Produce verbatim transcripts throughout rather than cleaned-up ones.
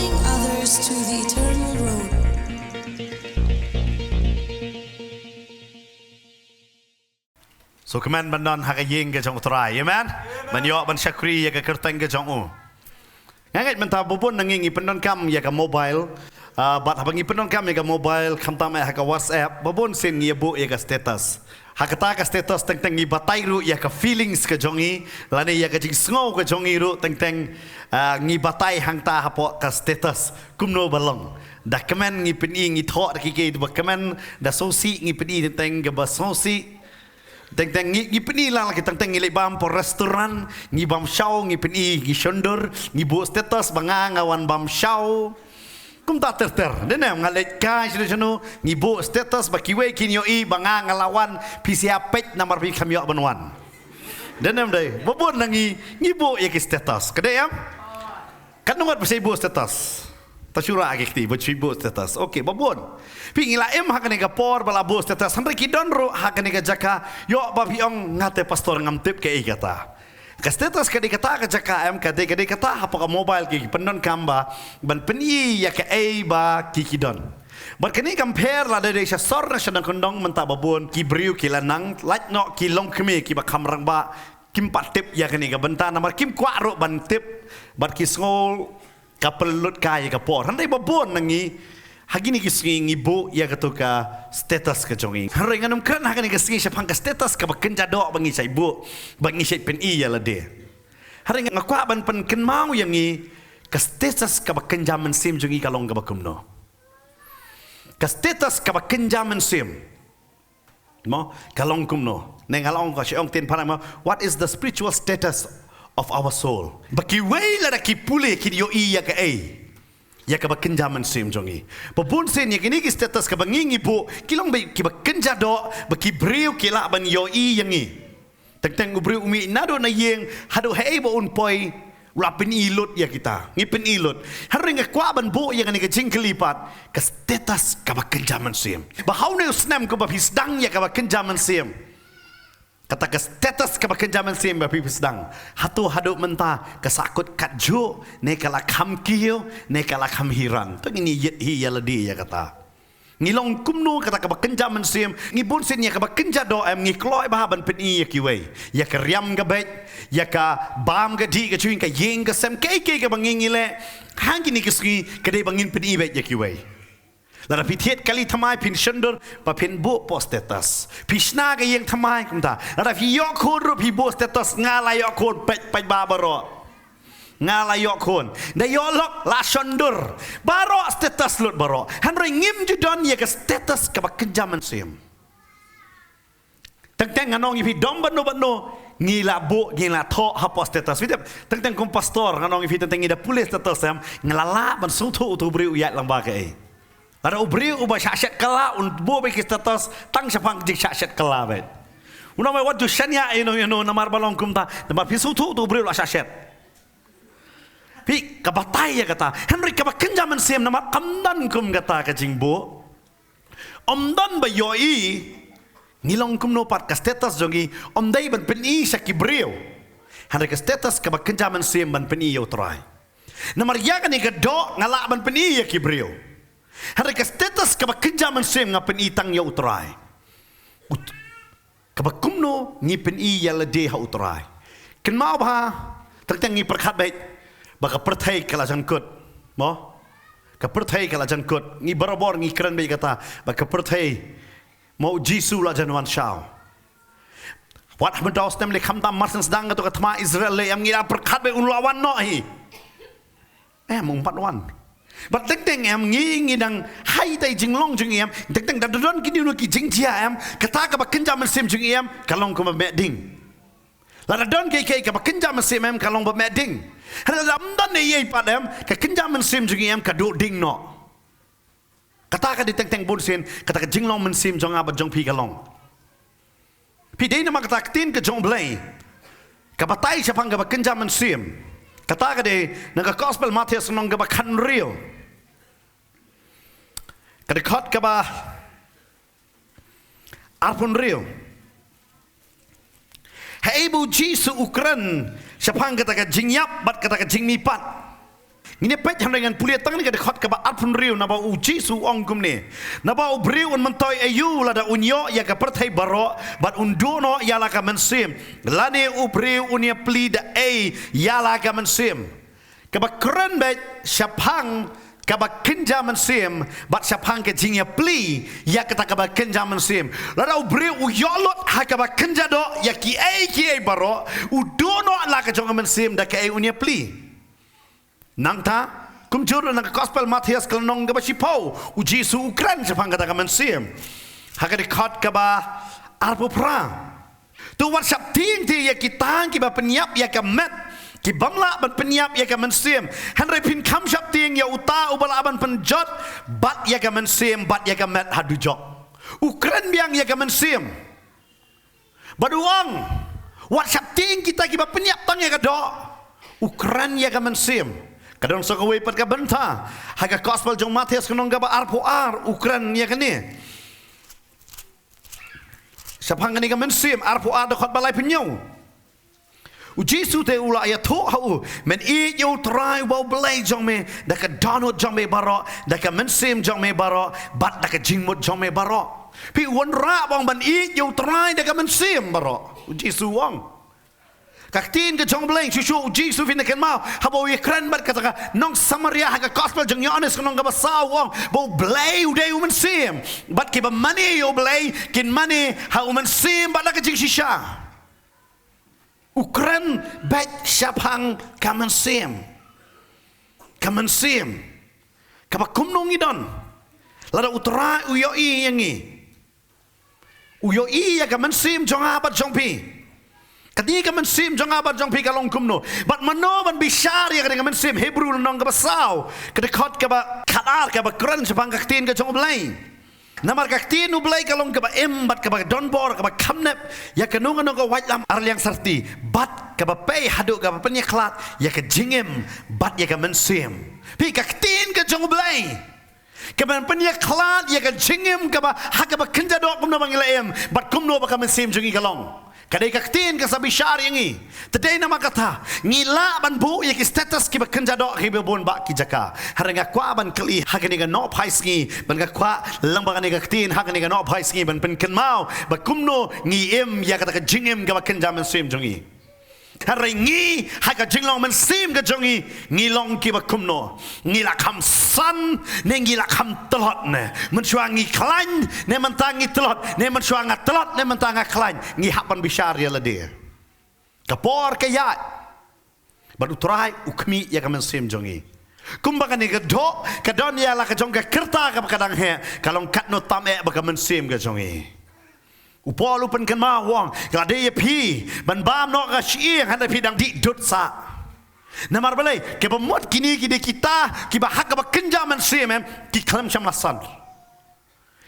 Others to the eternal road. So kmen ban don ha ka ïing ka jong U Trai, amen. Ban ïoh ban shakri ïa ka kyrteng ka jong u. Nga ngeit mynta ba bun na ngi ngi pyndonkam ïa ka mobile. Ah, bad haba ngi pyndonkam ïa ka mobile, khamtam eh ha ka WhatsApp, ba bun sien ngi ïa buh ïa ka status. Ha kata ka status teng teng ngi batai ruh ïa ka feelings ka jong ngi, lane ïa ka jingsngew ka jong ngi ruh teng teng, ah, ngi batai hangta hapoh ka status. Kumno ba long. Da kmen ngi pyni, ngi thoh da ki ki ba kmen, da sngewsih ngi pyni teng teng kaba sngewsih. Teng teng ngi, ngi pyni la la ki teng teng ngi leit bam hapoh restaurant, ngi bam shaw, ngi pyni, ngi shondur, ngi buh status ba nga nga wan bam shaw. Kumta ter ter. Dei ne em, nga leit kai shano shano, ngi buh status ba kiwei kin ïohi ba nga nga la wan, phi sa peit namar phi kham ïoh ban wan. Dei ne em dei, ba bun na ngi, ngi buh ïa ki status. Ka dei em? Katno ngut ba sa buh status? Ta shu rah ki kti ba shu buh status. Okay, ba bun. Phi, ngi la im ha kane ka por ba la buh status. Hynrei ki don ruh ha kane ka jaka. Ïoh ba phi ong, nga te pastor ngam tip kaei kata. Ka status ka dei kata ka jaka em, ka dei, ka dei kata hapoh ka mobile ki pyndonkam ba ban pyni ïa kaei ba ki ki don. Bad kane kam pher lada dei sha sor ne sha nongkyndong, mynta ba bun ki briew ki la nang lait noh ki longkmie kiba kham rangbah, kim pat tip ïa kane ka bynta namar kim kwah ruh ban tip, bad ki sngew ka pynlut kai ïa ka por. Hynrei ba bun na ngi ha kine ki sngi ngi buh ïa kato ka status ka jong ngi. Hynrei ngan ym kren ha kane ka sngi shaphang ka status kaba kynja doh ba ngi shait buh, ba ngi shait pyni ïa lade. Hynrei nga kwah ban pynkynmaw ïa ngi, ka status kaba kynja mynsiem jong ngi ka long kaba kumno. Ka status kaba kynja mynsiem, mo, ka long kumno. Ne nga la ong, ka shu ong ktien Phareng mo, what is the spiritual status of our soul? Ba kiwei lada ki pule kin ïohi ïa kaei, ïa kaba kynja mynsiem jong ngi. Ba bun sien ïa kine ki status kaba ngi ngi buh, ki long ba kiba kynja doh ba ki briew ki lah ban ïohi ïa ngi. Teng teng u briew u mih naduh na ïing haduh haei ba un poi, u la pyni lut ïa kita. Ngi pyni lut. Hynrei nga kwah ban buh ïa kane ka jingkylli pat, ka status kaba kynja mynsiem. Ba ha une u snem kaba phi sdang ïa kaba kynja mynsiem, kata ka status kaba kynja mynsiem ba phi phi sdang, hato haduh mynta ka sahkut katjuh, ne ka la kham kiew, ne ka la kham hiran? To ngin ïit hi ïa lade ïa kata. Ngi long kumno kata kaba kynja mynsiem? Ngi bun sien ïa kaba kynja doh em, ngi kloi bha ban pyni ïa kiwei, ïa ka riam ka beit, ïa ka bam ka dih, ka jingim, ka ïing ka sem, kaei kaei kaba ngi ngi leh. Ha kine ki sngi ka dei ba ngin pyni beit ïa kiwei. Lada phi thied kali thymmai, phin shondur, ba phin buh hapoh status. Phi shna ka ïing thymmai kumta. Lada phi ïoh khun ruh phi buh status, nga la ïoh khun, peit peit ba baroh. Nga la ïoh khun. Da ïoh lok la shondur. Baroh status lut baroh. Hynrei ngim ju don ïa ka status kaba kynja mynsiem. Teng teng ngan ong ïa phi, dom bad no bad no ngi la buh, ngi la thoh hapoh status. Phi tip, teng teng kum pastor ngan ong ïa phi, teng teng ngi da pule status em, nga la lah ban sngewthuh uto u briew u ïaid lang ba kaei. Lada u briew uba shah shet kylla un buh beit ki status tang shaphang jingshah shet kylla beit. Un ong, wat ju shaniah ïano ïano namar ba long kumta, namar phi sngewthuh uto u briew u la shah shet. Phi, ka batai ïa kata. Hynrei kaba kynja mynsiem namar kam don kum kata ka jingbuh. Ym don ba ïohi. Ngi long kumno pat, ka status jong ngi ym dei ban pyni sha ki briew. Hynrei ka status kaba kynja mynsiem ban pyni ïa U Trai. Namar ïa kane ka doh nga lah ban pyni ïa ki briew. Hynrei ka status kaba kynja mynsiem nga pyni tang ïa U Trai. Ut- Kaba kumno ngi pyni ïa lade ha U Trai. Kynmaw bha, teng teng ngi pyrkhat beit ba ka pyrthei ka la jan kut. Mo? Ka pyrthei ka la jan kut. Ngi barabor ngi kren beit kata ba ka pyrthei, mo, U Jisu la jan wan shaw. Wat ha mynta u snem lei khamtam mar shen sdang kato ka thma Israel lei em, ngi la pyrkhat beit un la wan noh hi. Em, um pat wan. Bad teng teng em ngi, ngi dang hai tai jinglong jong ngi em, teng teng da don ki dei ki jingjia em, kata kaba kynja mynsiem jong ngi em ka long kaba meh ding. Lada don kiei kiei kaba kynja mynsiem em ka long ba meh ding. Hynrei lada ym don ei ei pat em, ka kynja mynsiem jong ngi em ka duh ding noh. Kata ka dei teng teng bun sien, kata ka jinglong mynsiem jong nga bad jong phi ka long. Phi, dei namar kata ka ktien ka jong U Blei ka batai shaphang kaba kynja mynsiem. Kata ka dei na ka Gospel Mathaios lynnong kaba khathynriew, ka dkhot kaba arphew hynriew. Haei ba U Jisu u kren shaphang kata ka jingïap bad kata ka jingmihpat. Ngin ïa peit hynrei ngan pule tang ïa ka dkhot kaba arphew hynriew, naba u Jisu u ong kumne: Naba u briew un myntoi aïu lada un ïoh ïa ka pyrthei baroh bad un duh noh ïa la ka mynsiem? Lane u briew un ïa plie da ei ïa la ka mynsiem? Kaba kren beit shaphang kaba kynja mynsiem bad shaphang ka jingïaplie ïa kata kaba kynja mynsiem. Lada u briew u ïoh lut ha kaba kynja doh ïa kiei kiei baroh, u duh noh la ka jong ka mynsiem, da kaei un ïaplie? Nangta, kumjuh na ka Gospel Mathaios ka lynnong kaba shiphew, u Jisu u kren shaphang kata ka mynsiem ha ka dkhot kaba arphew phra. To wat sheptieng te ïa kita kiba pynïap ïa ka met, ki bym lah ban pynïap ïa ka mynsiem, hynrei phin kham sheptieng ïa uta uba lah ban pynjot bad ïa ka mynsiem bad ïa ka met ha dujok. U kren biang ïa ka mynsiem. Bad u ong, wat sheptieng kita kiba pynïap tang ïa ka doh. U kren ïa ka mynsiem. Ka don sa kawei pat ka bynta ha ka Gospel jong u Mathaios ka lynnong kaba arphew ar, u kren ïa kane shaphang kane ka mynsiem, arphew ar dkhot ba laiphew hynñiew. U Jisu te u la ïathuh ha u: Men ïeit ïa U Trai uba U Blei jong me da ka dohnud jong me baroh, da ka mynsiem jong me baroh bad da ka jingmut jong me baroh. Phi, u wanrah ba ong ban ïeit ïa U Trai da ka mynsiem baroh, u Jisu u ong. Ka ktien ka jong U Blei, shuh shuh u Jisu, phin ïa kynmaw, haba u ïakren bad kata ka nong Samaria ha ka Gospel jong u Ïoannis ka lynnong kaba saw, u ong ba U Blei u dei U Mynsiem bad kiba mane ïa U Blei kin mane ha U Mynsiem bad ha ka jingshisha. U kren beit shaphang ka mynsiem. Ka mynsiem. Kaba kumno ngi don? Lada U Trai u ïohi ïa ngi, u ïohi ïa ka mynsiem jong nga bad jong phi. Kane ka mynsiem jong nga bad jong phi ka long kumno? Bad mano ban bishar ïa kane ka mynsiem? Hebru lynnong kaba saw, ka dkhot kaba khatar, kaba kren shaphang ka ktien ka jong U Blei. Namar ka ktien U Blei ka long kaba im bad kaba donbor, kaba kham nep ïa kano kano ka waitlam arliang sarti, bad kaba pei haduh kaba pynïakhlad ïa ka jingim bad ïa ka mynsiem. Phi, ka ktien ka jong U Blei ka ban pynïakhlad ïa ka jingim kaba ha kaba kynja doh kumno ba ngi la im bad kumno ba ka mynsiem jong ngi ka long. Ka dei ka ktien ka sa bishar ïa ngi. Te dei namar kata ngi lah ban buh ïa ki status kiba kynja doh kiba bun bah ki jaka. Hynrei nga kwah ban kylli ha kane ka nohphai sngi, ban nga kwah lyngba kane ka ktien ha kane ka nohphai sngi ban pynkynmaw ba kumno ngi im ïa kata ka jingim kaba kynja mynsiem jong ngi. Hynrei ngi ha ka jinglong mynsiem ka jong ngi, ngi long kiba kumno? Ngi la kham san ne ngi la kham tlot ne? Mynshuwa ngi khlaiñ ne mynta ngi tlot, ne mynshuwa nga tlot ne mynta nga khlaiñ? Ngi hap ban bishar ïa lade. Ka por ka ïaid bad U Trai u khmih ïa ka mynsiem jong ngi. Kumba kane ka doh ka don ïa la ka jong ka kyrta kaba ka dang heh, ka long katno tam eh ba ka mynsiem ka jong ngi. U Paul u pynkynmaw u ong, ka la dei ïa phi ban bam noh ka shyieng hynrei phi dang dih dud sah. Namar balei? Kaba mut kine ki dei kita kiba ha kaba kynja mynsiem, em, ki khlem shym la san.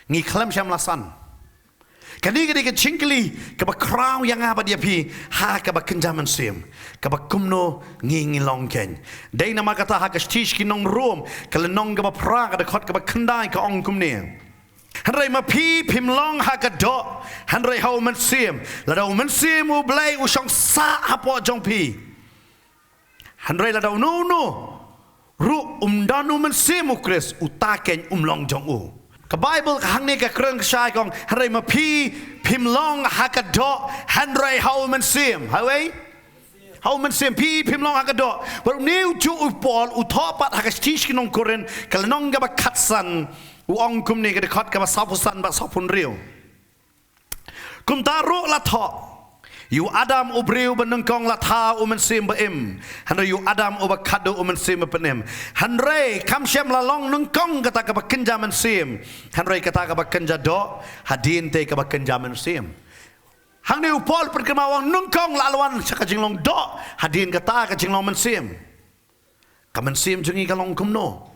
Ngi khlem shym la san. Kane ka dei ka jingkylli kaba khraw ïa nga bad ïa phi ha kaba kynja mynsiem. Kaba kumno ngi ngi long keiñ? Dei namar kata ha ka shithi sha ki nong Rom, ka lynnong kaba phra, ka dkhot kaba khyndai, ka ong kumne: Hynrei ma phi phim long ha ka doh, hynrei ha U Mynsiem, lada U Mynsiem U Blei u shong sah hapoh jong phi. Hynrei lada uno uno ruh um don U Mynsiem U Khrist, uta keiñ um long jong u. Ka Baibl ka hangne ka kren ka shai ka ong, hynrei ma phi phim long ha ka doh, hynrei ha U Mynsiem. Ha uwei? Ha U Mynsiem. Phi phim long ha ka doh. Bad une u juh u Paul u thoh pat ha ka shithi sha ki nong Korinth, ka lynnong kaba khatsan, u ong kumne, ka dkhot kaba sawphew san bad sawphew hynriew: Kumta ruh la thoh, ïa u Adam u briew ba nyngkong la thaw U Mynsiem ba im, hynrei ïa u Adam uba khatduh U Mynsiem ba pynim. Hynrei kam shym la long nyngkong kata kaba kynja mynsiem, hynrei kata kaba kynja doh, hadien te kaba kynja mynsiem. Hangne u Paul u pynkynmaw u ong nyngkong la wan sha ka jinglong doh, hadien kata ka jinglong mynsiem. Ka mynsiem jong ngi ka long kumno?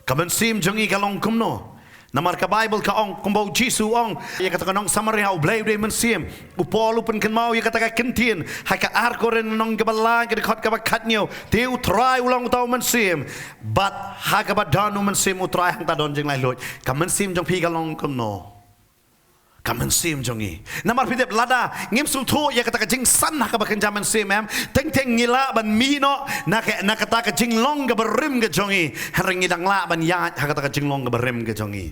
Ka mynsiem jong ngi ka long kumno? Namar ka Baibl ka ong, kumba u Jisu u ong ïa kata ka nong Samaria, U Blei u dei Mynsiem. U Paul u pynkynmaw ïa kata ka ktien ha ka ar Korinth lynnong kaba lai, ka dkhot kaba khathynñiew, te U Trai u long uta U Mynsiem. Bad ha kaba don U Mynsiem U Trai hangta don jinglaitluid. Ka mynsiem jong phi ka long kumno? ka mynsiem jong ngi. Namar phi tip lada ngim sngewthuh ïa kata ka jingsan ha kaba kynja mynsiem em, teng teng ngi lah ban mih noh na ka, na kata ka jinglong kaba rim ka jong ngi. Hynrei ngi dang lah ban ïaid ha kata ka jinglong kaba rim ka jong ngi.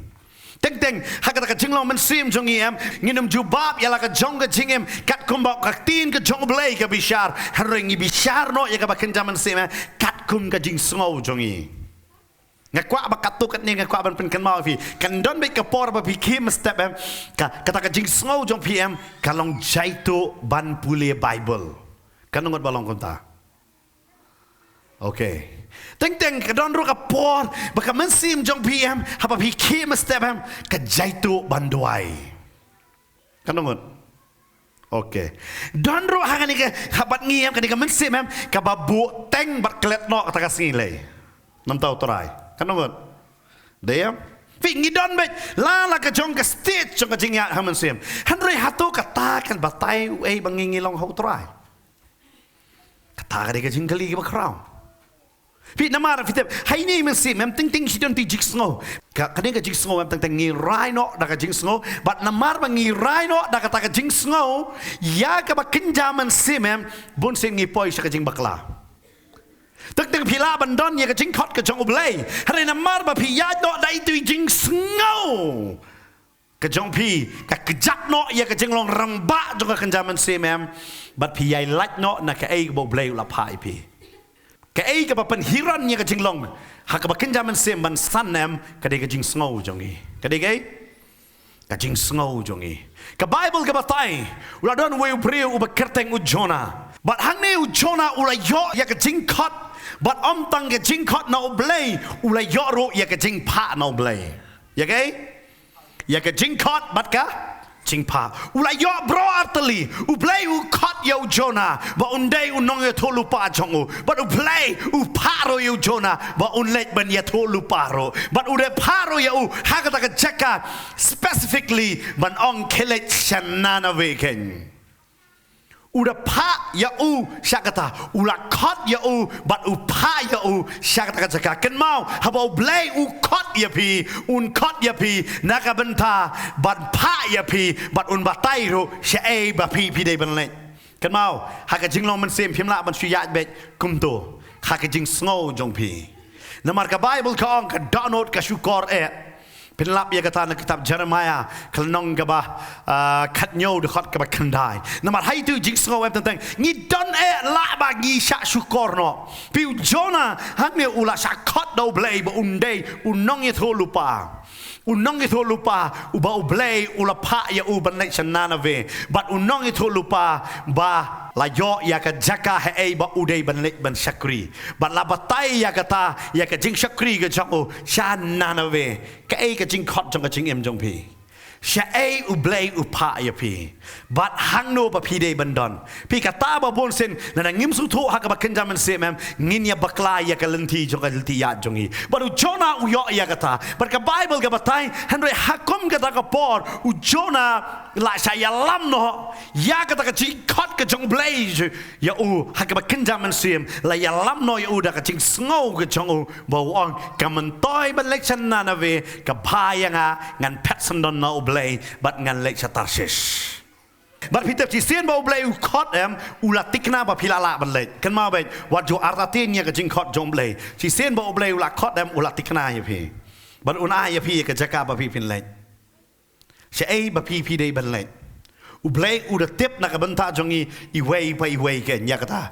Teng teng ha kata ka jinglong mynsiem jong ngi em, ngin ym jubab ïa la ka jong ka jingim katkum ba ka ktien ka jong U Blei ka bishar. Hynrei ngi bishar noh ïa kaba kynja mynsiem em katkum ka jingsngew jong ngi. Nga kwah ba katto katne nga kwah ban pynkynmaw ïa phi. Kan don beit ka por ba phi khie mynstep em, ka, kata ka jingsngew jong phi em ka long jaituh ban pule Baibl. Kan ngut ba long kumta. Okay. Teng teng ka don ruh ka por ba ka mynsiem jong phi em, haba phi khie mynstep em, ka jaituh ban duwai. Kan ngut. Okay. Don ruh ha kane ka, ha bad ngi em, kane ka mynsiem em kaba buh teng bad klet noh kata ka sngi lei. Namar U Trai. Kan ngut. Dei em? Phi, ngi don beit la la ka jong ka stage jong ka jingïaid ha mynsiem. Hynrei hato kata kan batai uei ba ngi ngi long ha U Trai? Kata ka dei ka jingkylli kaba khraw. Phi, namar phi tip, ha ine i mynsiem em teng teng shi don te jingsngew. Ka, kane ka jingsngew em teng teng ngi rai noh da ka jingsngew. Bad namar ba ngi rai noh da kata ka jingsngew, ïa kaba kynja mynsiem em, bun sien ngi poi sha ka jingbakla. Teng teng phi lah ban don ïa ka jingkhot ka jong U Blei, hynrei namar ba phi ïaid noh da itu i jingsngew ka jong phi, ka kjat noh ïa ka jinglong rangbah jong ka kynja mynsiem em, bad phi ïai lait noh na kaei kaba U Blei u la phah ïa phi. Kaei kaba pynhiar ïa ka jinglong ha kaba kynja mynsiem ban san em, ka dei ka jingsngew jong ngi. Ka dei kaei? Ka jingsngew jong ngi. Ka Baibl ka batai, u la don uwei u briew uba kyrteng u Jonah. Bad hangne u Jonah u la ïoh ïa ka jingkhot, bad ym tang ka jingkhot na U Blei, u la ïoh ruh ïa ka jingphah na U Blei. Ïa kaei? Ïa ka jingkhot bad ka jingphah. U la ïoh baroh artylli. U Blei u khot ïa u Jonah ba un dei u nongïathuhlypa jong u. Bad U Blei u phah ruh ïa u Jonah ba un leit ban ïathuhlypa ruh. Bad u dei phah ruh ïa u ha kata ka jaka specifically ban ong khie leit sha Nineveh kein. U da phah ïa u sha kata, u la khot ïa u, bad u phah ïa u sha kata ka jaka. Kynmaw, haba U Blei u khot ïa phi, un khot ïa phi na ka bynta ban phah ïa phi, bad un batai ruh shaei ba phi phi dei ban leit. Kynmaw, ha ka jinglong mynsiem phim lah ban shu ïaid beit kumto ha ka jingsngew jong phi. Namar ka Baibl ka ong ka dohnud ka shukor eh. Phin lap ïa kata na kitab Jeremiah ka lynnong kaba, ah, khathynñiew dkhot kaba khyndai. Namar ha itu i jingsngew em teng teng ngi don eh lah ba ngi shah shukor noh. Phi, u Jonah hangne u la shah khot da U Blei ba un dei u nongïathuhlypa. U nongïathuhlypa uba U Blei u la phah ïa u ban leit sha Nineveh. Bad u nongïathuhlypa ba la ïoh ïa ka jaka haei ba u dei ban leit ban shakri. Bad la batai ïa kata, ïa ka jingshakri ka jong u sha Nineveh. Kaei ka jingkhot jong ka jingim jong phi? Shaei U Blei u phah ïa phi? Bad hangno ba phi dei ban don? Phi, kata ba bun sien lada ngim sngewthuh ha kaba kynja mynsiem em, ngin ïa bakla ïa ka lynti jong ka lynti ïaid jong ngi. Bad u Jonah u ïoh ïa kata. Bad ka Baibl ka batai, hynrei ha kum kata ka por u Jonah la shah ïalam noh ïa kata ka jingkhot ka jong U Blei ïa u ha kaba kynja mynsiem, la ïalam noh ïa u da ka jingsngew ka jong u ba u ong, ka myntoi ban leit sha Nineveh ka bha ïa nga, ngan phet syndon na U Blei bad ngan leit sha Tarshish. Bad phi tip shisien ba U Blei u khot em, u la tikna ba phi lah lah ban leit. Kynmaw beit, wat ju artatien ïa ka jingkhot jong U Blei. Shisien ba U Blei u la khot em, u la tikna ïa phi. Bad un ai ïa phi ïa ka jaka ba phi phin leit. Shaei ba phi phi dei ban leit? U Blei u da tip na ka bynta jong ngi iwei pa iwei kein ïa kata.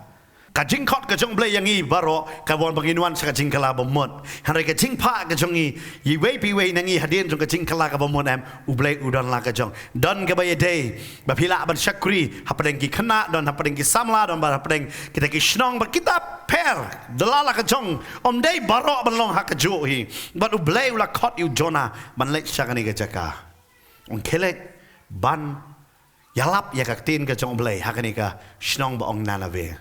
Ka jingkhot ka jong U Blei ïa ngi baroh ka wan ba ngin wan sha ka jingkylla ba mut. Hynrei ka jingphah ka jong ngi iwei pa iwei na ngi hadien jong ka jingkylla kaba mut em, U Blei u don la ka jong. Don kaba ïadei ba phi lah ban shakri hapdeng ki khynnah, don hapdeng ki samla, don ba hapdeng kita ki shnong, ba kita pher da la la ka jong. Ym dei baroh ban long ha kajuh hi. Bad U Blei u la khot ïa u Jonah ban leit sha kane ka jaka. Ong khie leit ban ïalap ïa ka ktien ka jong U Blei ha kane ka shnong ba ong Nineveh.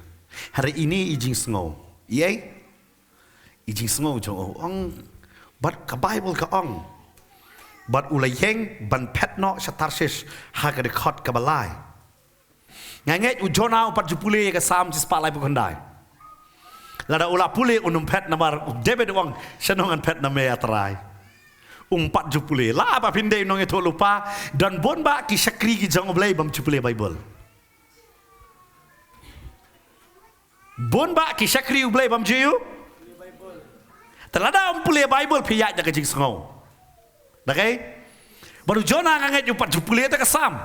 Hynrei ine i jingsngew. Ïa i jingsngew jong u. Ong bad ka Baibl ka ong, bad u la ïeng ban phet noh sha Tarshish ha ka dkhot kaba lai. Nga ngeit u Jonah u pat ju pule ïa ka Salm shispah laiphew khyndai. Lada u la pule un ym phet namar u David u ong, shano ngan phet na me A Trai? Um pat ju pule. La ba phin dei nongïathuhlypa, don bun bah ki shakri ki jong U Blei bym ju pule Baibl. Bun bah ki shakri U Blei bym ju ïoh. Te lada um pule Baibl phi ïaid da ka jingsngew. Da kaei? Bad u Jonah nga ngeit um pat ju pule te ka Salm.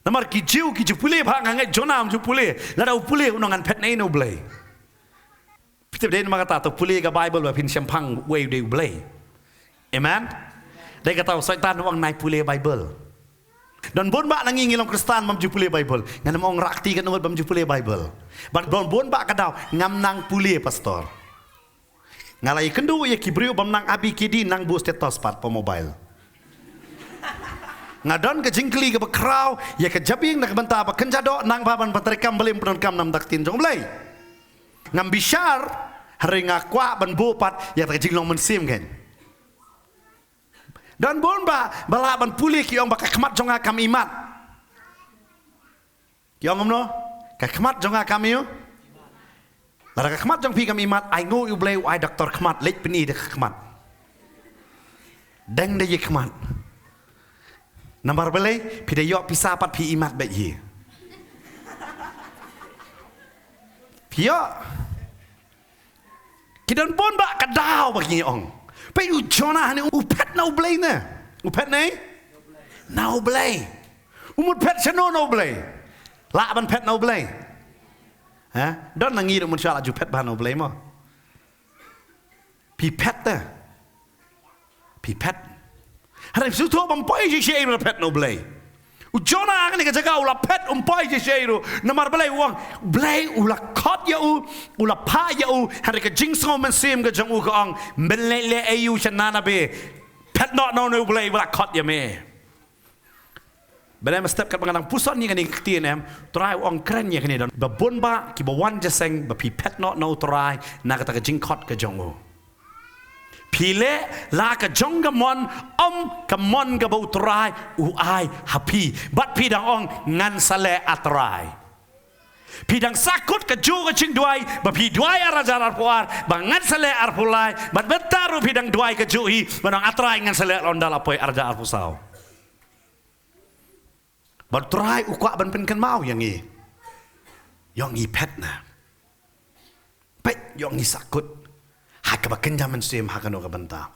Namar ki Jiw ki ju pule bha, nga ngeit Jonah um ju pule. Lada u pule u nang ngan phet na ïing U Blei. Phi tip dei namar kata to pule ka Baibl ba phin shemphang uei u dei U Blei. Amen. Dei kata u Soitan u ong nai pule Baibl. Don bun bah na ngi ngi long Khristan bym ju pule Baibl. Ngan ym ong rakti ka ngut bym ju pule Baibl. Bad don bun bah ka daw ngam nang pule pastor. Nga la ïakynduh ïa ki briew bym nang abi ki dei nang buh status pat pa mobile. Nga don ka jingkylli kaba khraw ïa ka jabieng na ka bynta ba kynja doh nang ba ban ban treikam ba lim pyndonkam na ka bynta ka ktien jong U Blei. Ngam bishar hynrei nga kwah ban buh pat ïa ka jinglong mynsiem kein. Don bun bah ba lah ban pule ki ong ba ka khmat jong nga kam imat. Ki ong kumno? Ka khmat jong nga kam ïoh. Lada ka khmat jong phi kam imat, ai nguh ïa U Blei u ai doktor khmat, leit pyni da ka khmat. Deng da ïa khmat. Namar balei phi da ïoh pisa pat phi imat bad hi. Phi ïoh. Ki don bun bah ka daw ba ki ong. Peit u Jonah ne u phet na U Blei ne. U phet ne? Na U Blei. U mut phet shano na U Blei. Lah ban phet na U Blei. Ha? Don na ngi ruh mut sha la ju phet bha na U Blei mo. Phi phet te. Phi phet. Hynrei phi sngewthuh bym poi shisha ei ruh phet na U Blei. U Jonah ha kane ka jaka u la phet um poi shisha ei ruh. Namar balei u ong Blei u la khot ïa u, u la phah ïa u, hynrei ka jingsngew mynsiem ka jong u ka ong, men leh leh ei u sha na na be. Phet noh na U Blei u la khot ïa me. Ba dei ma step katba nga dang puson ïa kane ka ktien em, Trai u ong kren ïa kane don ba bun bah kiba wan jingïaseng ba phi phet noh na U Trai na kata ka jingkhot ka jong u. Phi leh la ka jong ka mon, ym ka mon kaba U Trai u ai ha phi. Bad phi dang ong ngan sa leh A Trai. Phi dang sahkut kajuh ka jingduwai ba phi duwai ar hajar arphew ar ba ngan sa leh arphew lai, bad mynta ruh phi dang duwai kajuh hi ba nang A Trai ngan sa leh la ynda la poi ar hajar arphew saw. Bad U Trai u kwah ban pynkynmaw ïa ngi. Ïa ngi phet na. Peit ïa ngi sahkut. Ha kaba kynja mynsiem ha kano ka bynta.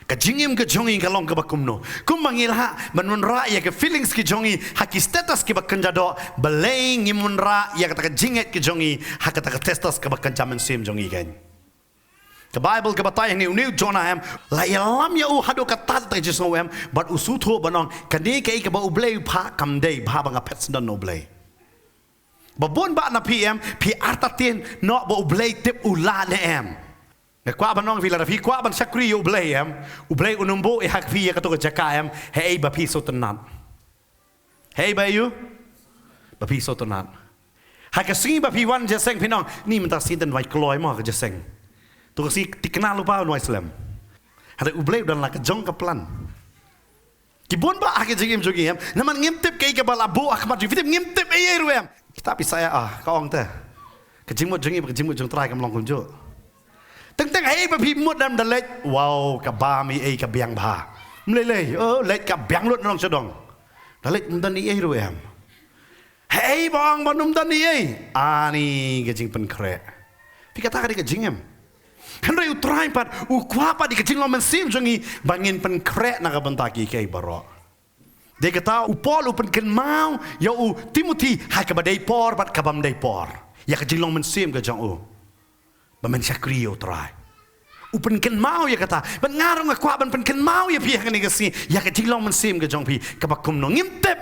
Ka jingim ka jong ngi ka long kaba kumno. Kumba ngi lah ban wanrah ïa ka feelings ki jong ngi ha ki status kiba kynja doh. Balei ngim wanrah ïa kata ka jingngeit ka jong ngi ha kata ka status kaba kynja mynsiem jong ngi kein. Ka Baibl ka batai hangne une u Jonah em, la ïalam ïa u haduh katta katta ka jingsngew em, bad u sngewthuh ban ong, kane kaei kaba U Blei u phah kam dei bha ba nga phet syndon na U Blei. Ba bun bah na phi em, phi artatien noh ba U Blei tip u lah ne em. Nga kwah ban ong phi lada phi kwah ban shakri ïa U Blei em, U Blei un ym buh ïa ha phi ïa kato ka jaka em, haei ba phi sngewtynnat. Hei ba ïoh ba phi sngewtynnat. Ha ka sngi ba phi wan jingïaseng phi ong ni mynta sngi tang wai kloi mo ka jingïaseng. To ka sngi thikna lypa un wai slem. Hynrei U Blei u don la ka jong ka plan. Ki bun bah ha ka jingim jong ngi em. Namar ngim tip kaei kaba la buh ha khmat jong ngi, phi tip ngim tip ei ei ruh em. Kita pisa ïa ah ka ong te. Ka jingmut jong ngi bad ka jingmut jong U Trai kam long kumjuh. Teng teng haei ba phi mut dang da leit. Wow, ka bam ei ei ka biang bha. Ym lei lei, oh, leit ka biang lut na nong sha dong. Da leit ym don ei ei ruh em. Haei ba ong ba ym don ei ei. Ani ka jingpynkhreh. Phi kata ka dei ka jingim. Hynrei U Trai pat u kwah pat ïa ka jinglong mynsiem jong ngi ba ngin pynkhreh na ka bynta kiei kiei baroh. Dei kata u Paul u pynkynmaw ïa u Timothi ha kaba dei por bad kaba ym dei por. Ïa ka jinglong mynsiem ka jong u. Ba men shakri ïa U Trai. U pynkynmaw ïa kata. Bad nga ruh nga kwah ban pynkynmaw ïa phi ha kane ka sngi. Ïa ka jinglong mynsiem ka jong phi. Kaba kumno ngim tip.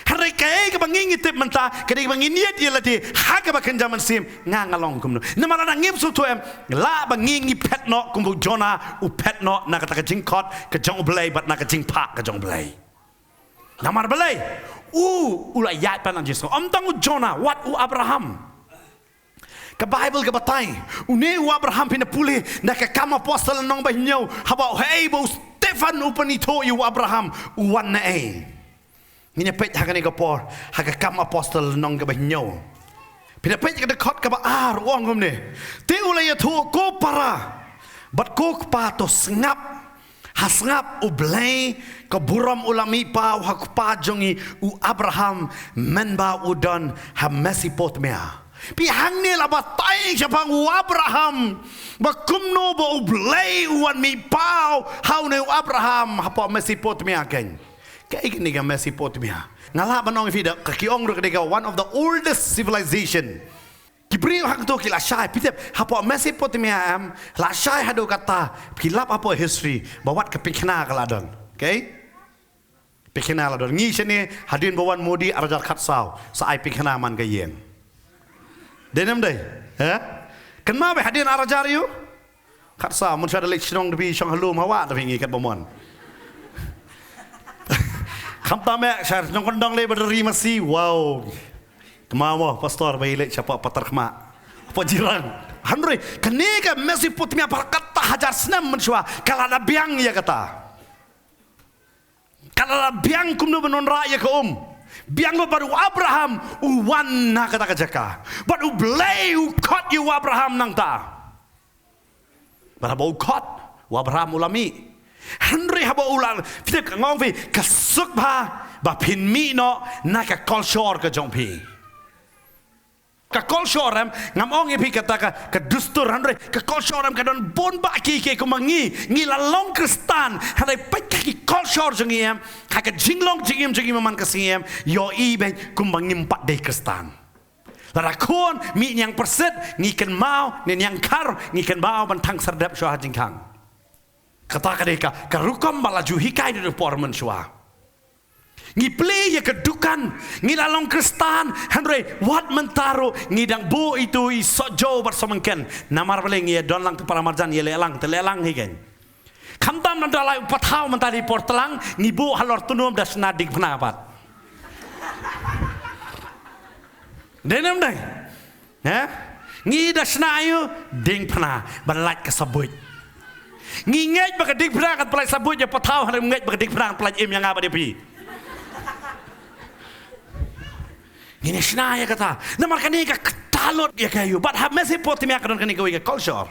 Hynrei kaei kaba ngi ngi tip mynta. Ka dei kaba ngin ïeit ïa lade. Ha kaba kynja mynsiem. Nga nga long kumno. Namar lada ngim sngewthuh em. Lah ba ngi ngi phet noh kumba u Jonah. U phet noh na kata ka jingkhot ka jong U Blei bad na ka jingphah ka jong U Blei. Namar balei? U, u la ïaid pat na jingsngew. Ym tang u Jonah, wat u Abraham. Ka Baibl ka batai. Une u Abraham phin da pule, na ka Kam Apostol lynnong ba hynñiew, haba u haei ba u Stephan u pynithuh ïa u Abraham, u wan naei. Ngin ïa peit ha kane ka por, ha ka Kam Apostol lynnong kaba hynñiew. Phin da peit ka dkhot kaba ar, u ong kumne. Te u la ïathuh ko para. Bad ko kpa, to sngap, ha sngap, U Blei ka burom u la mih paw ha u kpa jong ngi u Abraham, mynba u don ha Mesopotamia. Phi, hangne la batai shaphang u Abraham, ba kumno ba U Blei u wan mih paw ha une u Abraham hapoh Mesopotamia kein. Kaei kane ka Mesopotamia? Nga lah ban ong ïa phi da, ka ki ong ruh ka dei ka one of the oldest civilization. Ki briew hangto ki la shai, phi tip, hapoh Mesopotamia em, la shai haduh katta, phi lap hapoh history, ba wat ka pyngkhana ka la don. Okay? Pyngkhana la don. Ngi shane, hadien ba wan Modi ar hajar khatsaw, sa ai pyngkhana man ka ïing. Dei ne ym dei? Ha? Kynmaw bha hadien ar hajar ïoh? Khatsaw, mynshuwa da leit shnong da phi shong ha lum, hawa da phi ngi kat ba mon. Khamtam eh, sha shnong kyndong leit ba da ri masi, wow. Kynmaw mo, pastor, ba i leit shapoh Patharkhmah, hapoh Jirang. Hynrei kane ka Mesopotamia ba la katta hajar snem mynshuwa, ka la da biang ïa kata. Ka la da biang kumno ban wanrah ïa ka um. Biang ba bad u Abraham u wan na kata ka jaka. Bad U Blei u khot ïa u Abraham nangta. Bad haba u khot, u Abraham u la mih. Hynrei haba u la, phi tip, nga ong ïa phi, ka suk bha ba phin mih noh na ka kolshor ka jong phi. Ka kolshor em, ngam ong ïa phi kata ka, ka dustur, hynrei ka kolshor em ka don bun bah kiei kiei. Kumba ngi, ngi la long Khristan, hynrei peit ha ki kolshor jong ngi em, ha ka jinglong jingim jong ngi man ka sngi em, ïohi beit kumba ngim pat dei Khristan. Lada khun mih niang pyrshit, ngi kynmaw, ne niang khar, ngi kynmaw ban thang syrdep shuwa ha jingkhang. Kata ka dei ka, ka rukom ba la ju hikai da u por mynshuwa. Ngi plie ïa ka dukan, ngi la long Khristan, hynrei wat mynta ruh ngi dang buh itu i sohjew bad sohmynken. Namar balei? Ngi ïa don lang te para marjan, ïa leh lang te leh lang hi kein. Khamtam nangta la u pathaw mynta dei por tlang, ngi buh halor tnum da shna diengphna pat. Dei ne ym dei? Ha? Ngi da shna ïa u diengphna ban lait ka sabuit. Ngi ngeit ba ka diengphna kan pyllait sabuit ïa pathaw, hynrei ngeit ba ka diengphna kan pyllait im ïa nga bad ïa phi. Ngi ne shna ïa kata. Namar kane ka kata lut ïa ka ïa u. Bad ha Mesopotamia ka don kane kawei ka kolshor.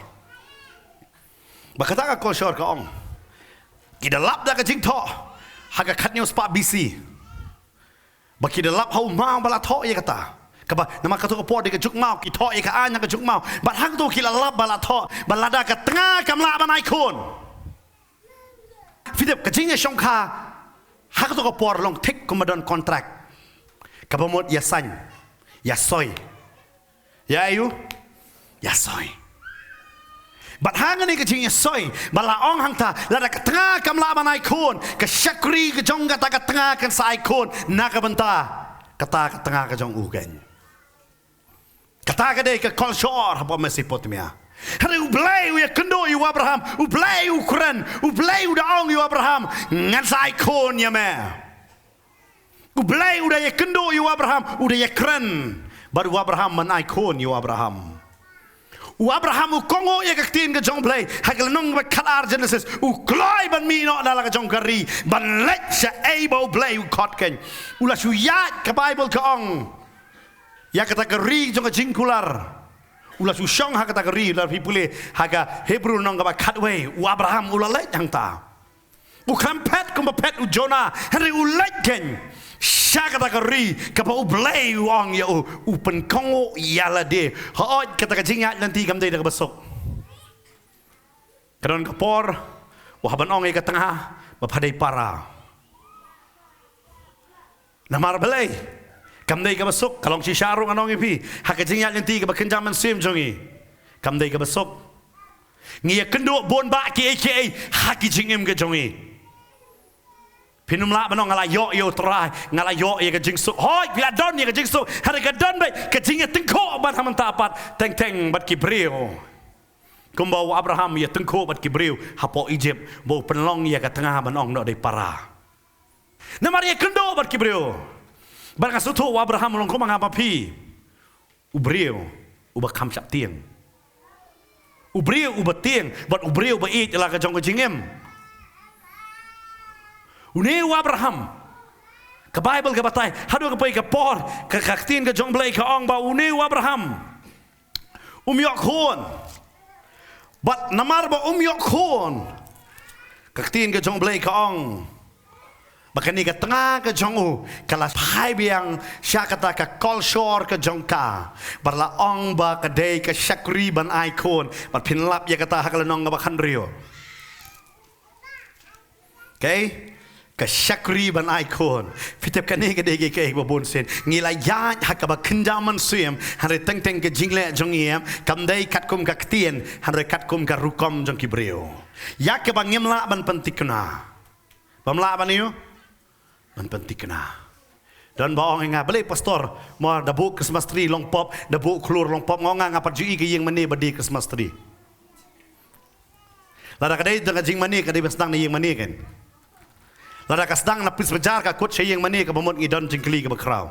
Ba kata ka kolshor ka ong, ki da lap da ka jingthoh ha ka khathynñiew spah B C. Ba ki da lap ha u maw ba la thoh ïa kata. Kaba, namar kato ka por dei ka juk maw, ki thoh ïa ka aiñ ha ka juk maw. Bad hangto ki la lap ba la thoh, ba lada ka tnga kam lah ban ai khun. Phi tip, ka jingïashongkha ha kato ka por long thik kumba don kontrak. Kaba mut ïa sign, ïa soi. Ïa aiu? Ïa soi. Bad hangne ka jingïasoi ba la ong hangta, lada ka tnga kam lah ban ai khun, ka shakri ka jong kata ka tnga kan sa ai khun na ka bynta kata ka tnga ka jong u kein. Kata ka dei ka kolshor hapoh Mesopotamia. Hynrei U Blei u ïakynduh ïa u Abraham, U Blei u kren, U Blei u da ong ïa u Abraham, ngan sa ai khun ïa me. U Blei u da ïakynduh ïa u Abraham, u da ïakren bad u Abraham ban ai khun ïa u Abraham. U Abraham u kohnguh ïa ka ktien ka jong U Blei, ha ka lynnong ba khatar Genesis, u kloi ban mih noh na la ka jong ka ri, ban leit shaei ba U Blei u khot kein. U la shu ïaid, ka Baibl ka ong, ïa kata ka ri jong ka jingkular. U la shu shong ha kata ka ri, lada phi pule ha ka Hebru lynnong kaba khatwei, u Abraham u la leit hangta. U khlem phet kumba phet u Jonah, hynrei u leit kein sha kata ka ri kaba U Blei u ong ïa u, u pynkohnguh ïa lade. Hooid, kata ka jingïaid lynti kam dei da kaba suk. Ka don ka por, u hap ban ong ïa ka tnga ba pha dei para. Namar balei? Kam dei kaba suk, ka long shisha ruh ngan ong ïa phi, ha ka jingïaid lynti kaba kynja mynsiem jong ngi, kam dei kaba suk. Ngi ïakynduh bun bah kiei kiei ha ki jingim ka jong ngi. Phin ym lah ban ong nga la ïoh ïa U Trai, nga la ïoh ïa ka jingsuk. Hooid, phi la don ïa ka jingsuk, hynrei ka don beit ka jingïatyngkhuh bad ha mynta pat teng teng bad ki briew. Kumba u Abraham ïatyngkhuh bad ki briew hapoh Egypt, ba u pynlong ïa ka tnga ban ong noh dei para. Namar ïakynduh bad ki briew. Bad nga sngewthuh u Abraham u long kum nga bad phi. U briew uba kham shah tieng. U briew uba tieng bad u briew uba ïeit la ka jong ka jingim. Une u Abraham, ka Baibl ka batai, haduh ka poi ka por, ka, ka ktien ka jong U Blei ka ong ba une u Abraham um ïoh khun. Bad namar ba um ïoh khun, ka ktien ka jong U Blei ka ong ba kane ka tnga ka jong u ka la phai biang sha kata ka kolshor ka jong ka, bad la ong ba ka dei ka shakri ban ai khun. Bad phin lap ïa kata ha ka lynnong kaba khathynriew. Okay? Ka shakri ban ai khun. Phi tip kane ka dei ka, ka, kaba bun sien ngi la ïaid ha kaba kynja mynsiem, hynrei teng teng ka jingleh jong ngi em kam dei katkum ka ktien, hynrei katkum ka rukom jong ki briew. Ïa kaba ngim lah ban pynthikna. Bym lah ban ïoh ban pynthikna. Don ba ong ïa nga, balei pastor, mo da buh Christmas tree long pop, da buh khlur long pop? Nga ong nga, nga pat ju ïohi ka ïing mane ba die Christmas tree. Lada ka dei tang ka jingmane, ka dei ba sdang na ïing mane kan. Lada ka sdang na pis bajar, ka kut sha ïing mane, kaba mut ngi don jingkylli kaba khraw.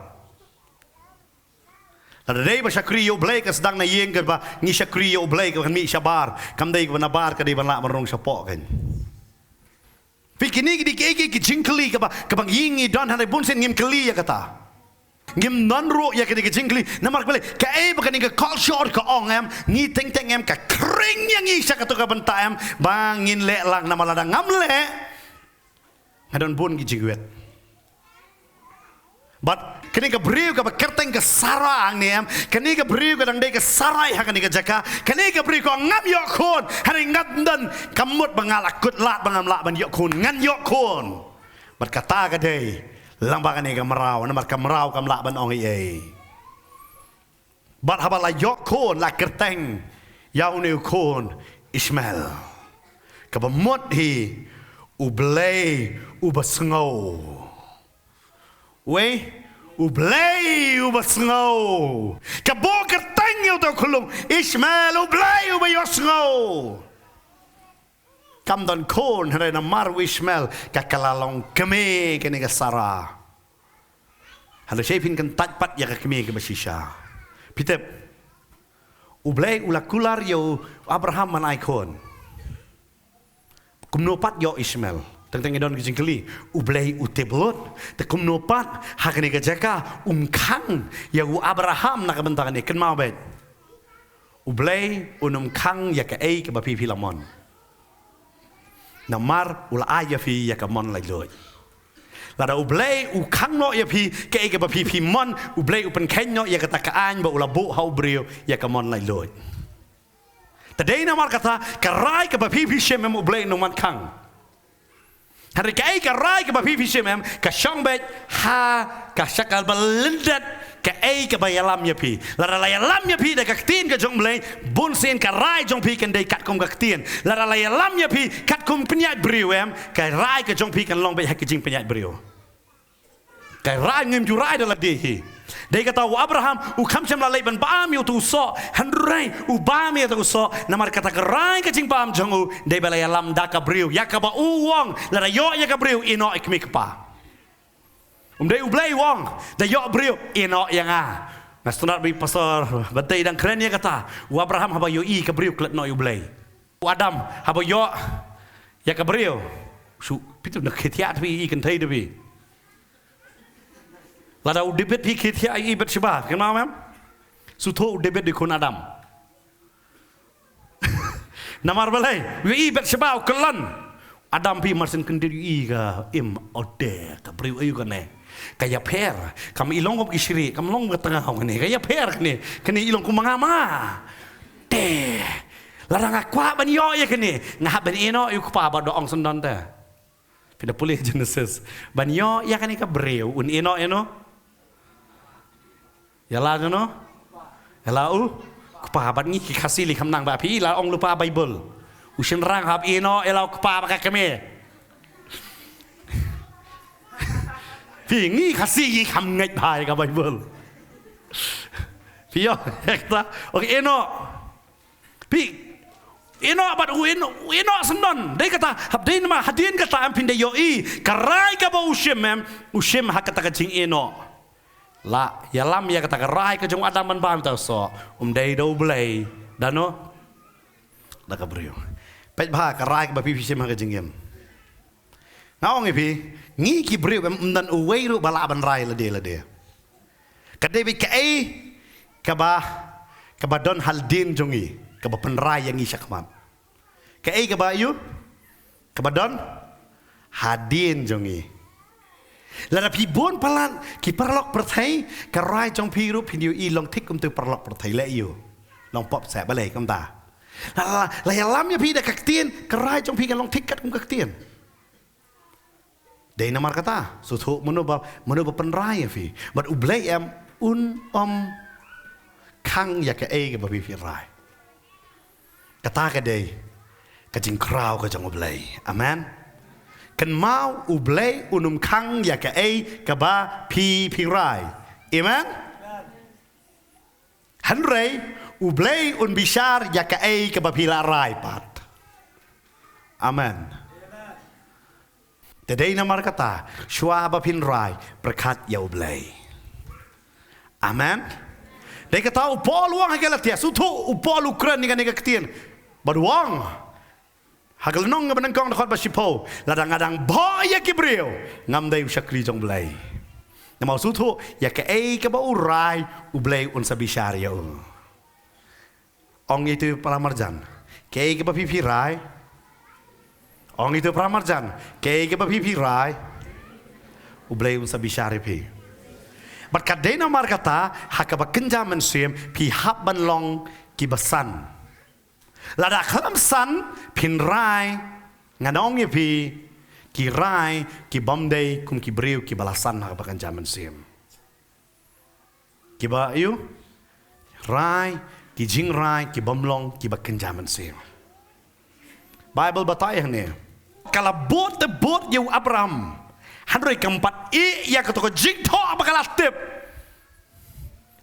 Lada dei ba shakri ïa U Blei, ka sdang na ïing kaba ngi shakri ïa U Blei, kaba kan mih shabar. Kam dei kaba nabar ka dei ban lah ban rung shapoh kan. Phi, kine ki dei ki, ki, ki jingkylli kaba, kaba ngi, ngi don, hynrei bun sien ngim kylli ïa kata. Ngim don ruh ïa kane ka jingkylli. Namar balei? Kaei ba kane ka kolshor ka ong em, ngi teng teng em ka khring ïa ngi sha kato ka bynta em ba ngin leh lang. Namar lada ngam leh, nga don bun ki jingwit. Bad kane ka briew kaba kyrteng ka Sara hangne em, kane ka briew ka dang dei ka Sarai ha kane ka jaka. Kane ka briew ka ong ngam ïoh khun, hynrei ngan don, kam mut ba nga la kut lad ba ngam lah ban ïoh khun, ngan ïoh khun. Bad kata ka dei lang ba kane ka mraw, namar ka mraw kam lah ban ong ei ei. Bad haba la ïoh khun, la kyrteng ïa une u khun Ishmael, kaba mut hi U Blei uba sngew. Wei, U Blei uba sngew. Kaba kyrteng ïa uta u khyllung Ishmael, U Blei uba ïohsngew. Kam don khun, hynrei namar u Ishmael, ka, ka la long kmie kane ka Sara. Hynrei shei phin kyntait pat ïa ka kmie kaba shisha. Phi tip, U Blei u la kular ïa u Abraham ban ai khun. Kumno pat ïoh Ishmael? Teng teng ngi don ki jingkylli. U Blei u tip lut. Te kumno pat ha kane ka jaka um khang ïa u Abraham na ka bynta kane? Kynmaw beit. U Blei un ym khang ïa kaei kaba phi phi la mon. Namar u la ai ïa phi ïa ka mon laitluid. Lada U Blei u khang noh ïa phi kaei kaba phi phi mon, U Blei u pynkheiñ noh ïa kata ka aiñ ba u la buh ha u briew ïa ka mon laitluid. Te dei namar kata ka rai kaba phi phi shim em U Blei un ym khang. Hynrei kaei ka rai kaba phi phi shim em, ka shong beit ha ka shakal ba lyndet kaei kaba ïalam ïa phi. Lada la ïalam ïa phi da ka ktien ka jong U Blei, bun sien ka rai jong phi kan dei katkum ka ktien. Lada la ïalam ïa phi katkum pynïaid briew em, ka rai ka jong phi kan long beit ha ka jingpynïaid briew. Ka rai ngim ju rai da lade hi. Dei kata u Abraham u kham shym la leit ban bam ïa uto u soh, hynrei u bam ïa uto u soh, namar kata ka rai ka jingbam jong u dei ba la ïalam da ka briew, ïa kaba u ong, lada ïoh ïa ka briew, ïehnoh ïa ka kmie ka kpa. Um dei U Blei u ong, da ïoh briew, ïehnoh ïa nga. Nga sngewthuh ba i pastor ba dei dang kren ïa kata. U Abraham haba ïohi ka briew klet noh ïa U Blei. U Adam haba ïoh ïa ka briew, shu, phi tip na khie thiah phi i kynthei da phi. Lada u David phi khie thiah i Bathsheba, kynmaw em? Shu thoh u David dei khun Adam. Namar balei? U i Bathsheba u kyllon. Adam phi mar shen kyndit u i ka im, ode ka briew aïu kane. Ka ïapher, kam i long kum ki shrieh, kam long ka tnga kane. Ka ïapher kane, kane i long kum ma nga ma nga. Te lada nga kwah ban ïoh ïa kane, nga hap ban ïehnoh ïa u kpa, bad da ong syndon te. Phi da pule Genesis. Ban ïoh ïa kane ka briew un ïehnoh ïa uno? Ïa la uno? Ïa la u kpa. Bad ngi ki Khasi lei kham nang ba phi la ong lypa Baibl. U shynrang hap ïehnoh ïa la u kpa bad ka kmie. Phi, ngi Khasi ngi kham ngeit bha ïa ka Baibl. Phi ïoh ïa kata? Okay, ïehnoh. Phi, ïehnoh bad u ïehnoh, u ïehnoh syndon. Dei kata, hap dei namar hadien kata em phin da ïohi ka rai kaba u shim em, u shim ha kata ka jingïehnoh. La ïalam ïa kata ka rai ka jong u Adam ban bam ïa uta u soh. Um dei da U Blei, da uno? Da ka briew. Peit bha ka rai kaba phi phi shim ha ka jingim. Nga ong ïa phi, ngi ki briew em, ym don uwei ruh ba lah ban rai lade lade. Ka dei beit kaei kaba, kaba don hadien jong ngi kaba pynrai ïa ngi shakhmat. Kaei kaba ïoh, kaba don hadien jong ngi. Lada phi bun palat ki paralok pyrthei, ka rai jong phi ruh phin ïohi long thik kumtu paralok pyrthei leh ïoh. Long pop seh balei kumta. La la la ïalam ïa phi da ka ktien, ka rai jong phi ka long thik kat kum ka ktien. Dei namar kata, sngewthuh mano ba, mano ba pynrai ïa phi. Bad U Blei em un ym khang ïa kaei kaba phi phi rai. Kata ka dei ka jingkhraw ka jong U Blei. Amen. Kynmaw U Blei un ym khang ïa kaei kaba phi phi rai. Amen. Hynrei U Blei un bishar ïa kaei kaba phi la rai pat. Amen. Te dei namar kata, shuwa ba phin rai, pyrkhat ïa U Blei. Amen. Dei kata u Paul u ong ha Galatia, sngewthuh u Paul u kren ïa kane ka ktien. Bad u ong ha ka lynnong kaba nyngkong dkhot ba shiphew, lada nga dang bok ïa ki briew, ngam dei u shakri jong U Blei. Namar sngewthuh ïa kaei kaba u rai, U Blei un sa bishar ïa u. Ong ïa ito para marjan, kaei kaba phi phi rai. Ong ïa ito para marjan, kaei kaba phi phi rai, U Blei un sa bishar ïa phi. Bad ka dei namar kata, ha kaba kynja mynsiem phi hap ban long kiba san. Lada khlem san, phin rai, ngan ong ïa phi, ki rai ki bym dei kum ki briew kiba la san ha kaba kynja mynsiem. Kiba ïoh, rai ki jingrai ki bym long kiba kynja mynsiem. Baibl batai hangne, ka la bud te bud ïa u Abraham, hynrei kam pat ïeh ïa kato ka jingthoh ba ka la tip.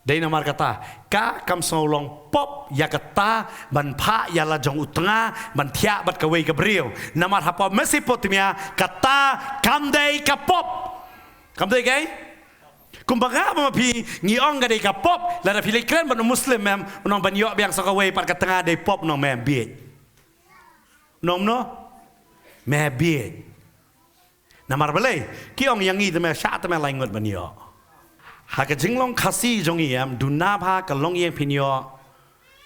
Dei namar kata, ka kam sngew long pop ïa kata ban phah ïa la jong u tnga ban thiah bad kawei ka briew. Namar hapoh Mesopotamia kata kam dei ka pop. Kam dei kaei? Kumba nga bad ma phi ngi ong ka dei ka pop, lada phi leit kren bad u Muslim, em, u ong ban ïoh biang sa kawei pat ka tnga dei pop, u ong me bieit. U ong no? Me bieit. Namar balei? Ki ong ïa ngi te me shah te me lai ngut ban ïoh. Ha ka jinglong Khasi jong ngi, em, duna bha ka longïing phin ïoh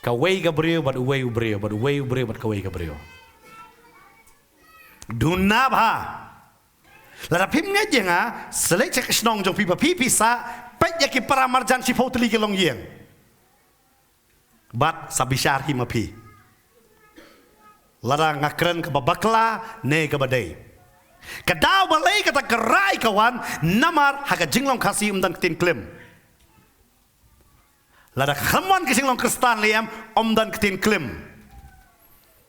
kawei ka briew bad uwei u briew, bad uwei u briew bad kawei ka briew. Duna bha. Lada phim ngeit ïa nga, sa leit sha ka shnong jong phi ba phi phi sah, peit ïa ki para marjan shiphew tylli ki longïing. Bad sa bishar hi ma phi. Lada nga kren kaba bakla ne kaba dei. Ka daw balei kata ka rai ka wan, namar ha ka jinglong Khasi ym don ktien klim. Lada ka khlem wan ka jinglong Khristan lei, em, ym don ktien klim.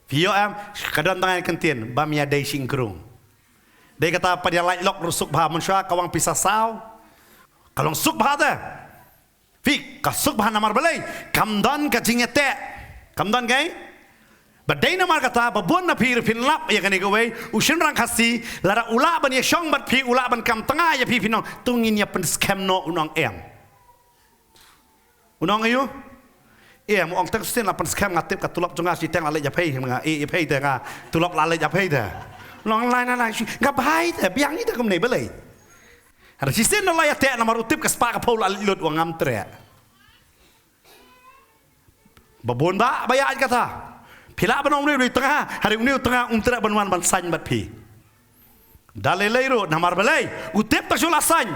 Phi ïoh, em, ka don tang ïa ka ktien bam ïa dei shynkrung. Dei kata pat ïa lait lok ruh suk bha, mynshuwa ka wan pisa saw. Ka long suk bha te. Phi, ka suk bha namar balei? Kam don ka jingïateh. Kam don kaei? Ba dei namar kata ba bun na phi ruh phin lap ïa kane kawei, u shynrang Khasi, lada u lah ban ïashong bad phi, u lah ban kam tnga ïa phi, phin ong, to ngin ïa pynskhem noh, u ong em. U ong aïu? Em, u ong tang shisien la pynskhem nga tip ka tulop jong nga shiteng la leit ïa phi, nga ïeh ïa phi te nga tulop la leit ïa phi te. U ong lai na lai shi, nga bhai te, biang ïa te kumne balei. Hynrei shisien la ïateh namar u tip ka spah ka phew la leit lut, u ong ngam treh. Ba bun ba, ba ïa kata. Phi lah ban ong une u tnga, hynrei une u tnga um treh ban wan ban saiñ bad phi. Da lei lei ruh, namar balei, u tip ta shu la saiñ.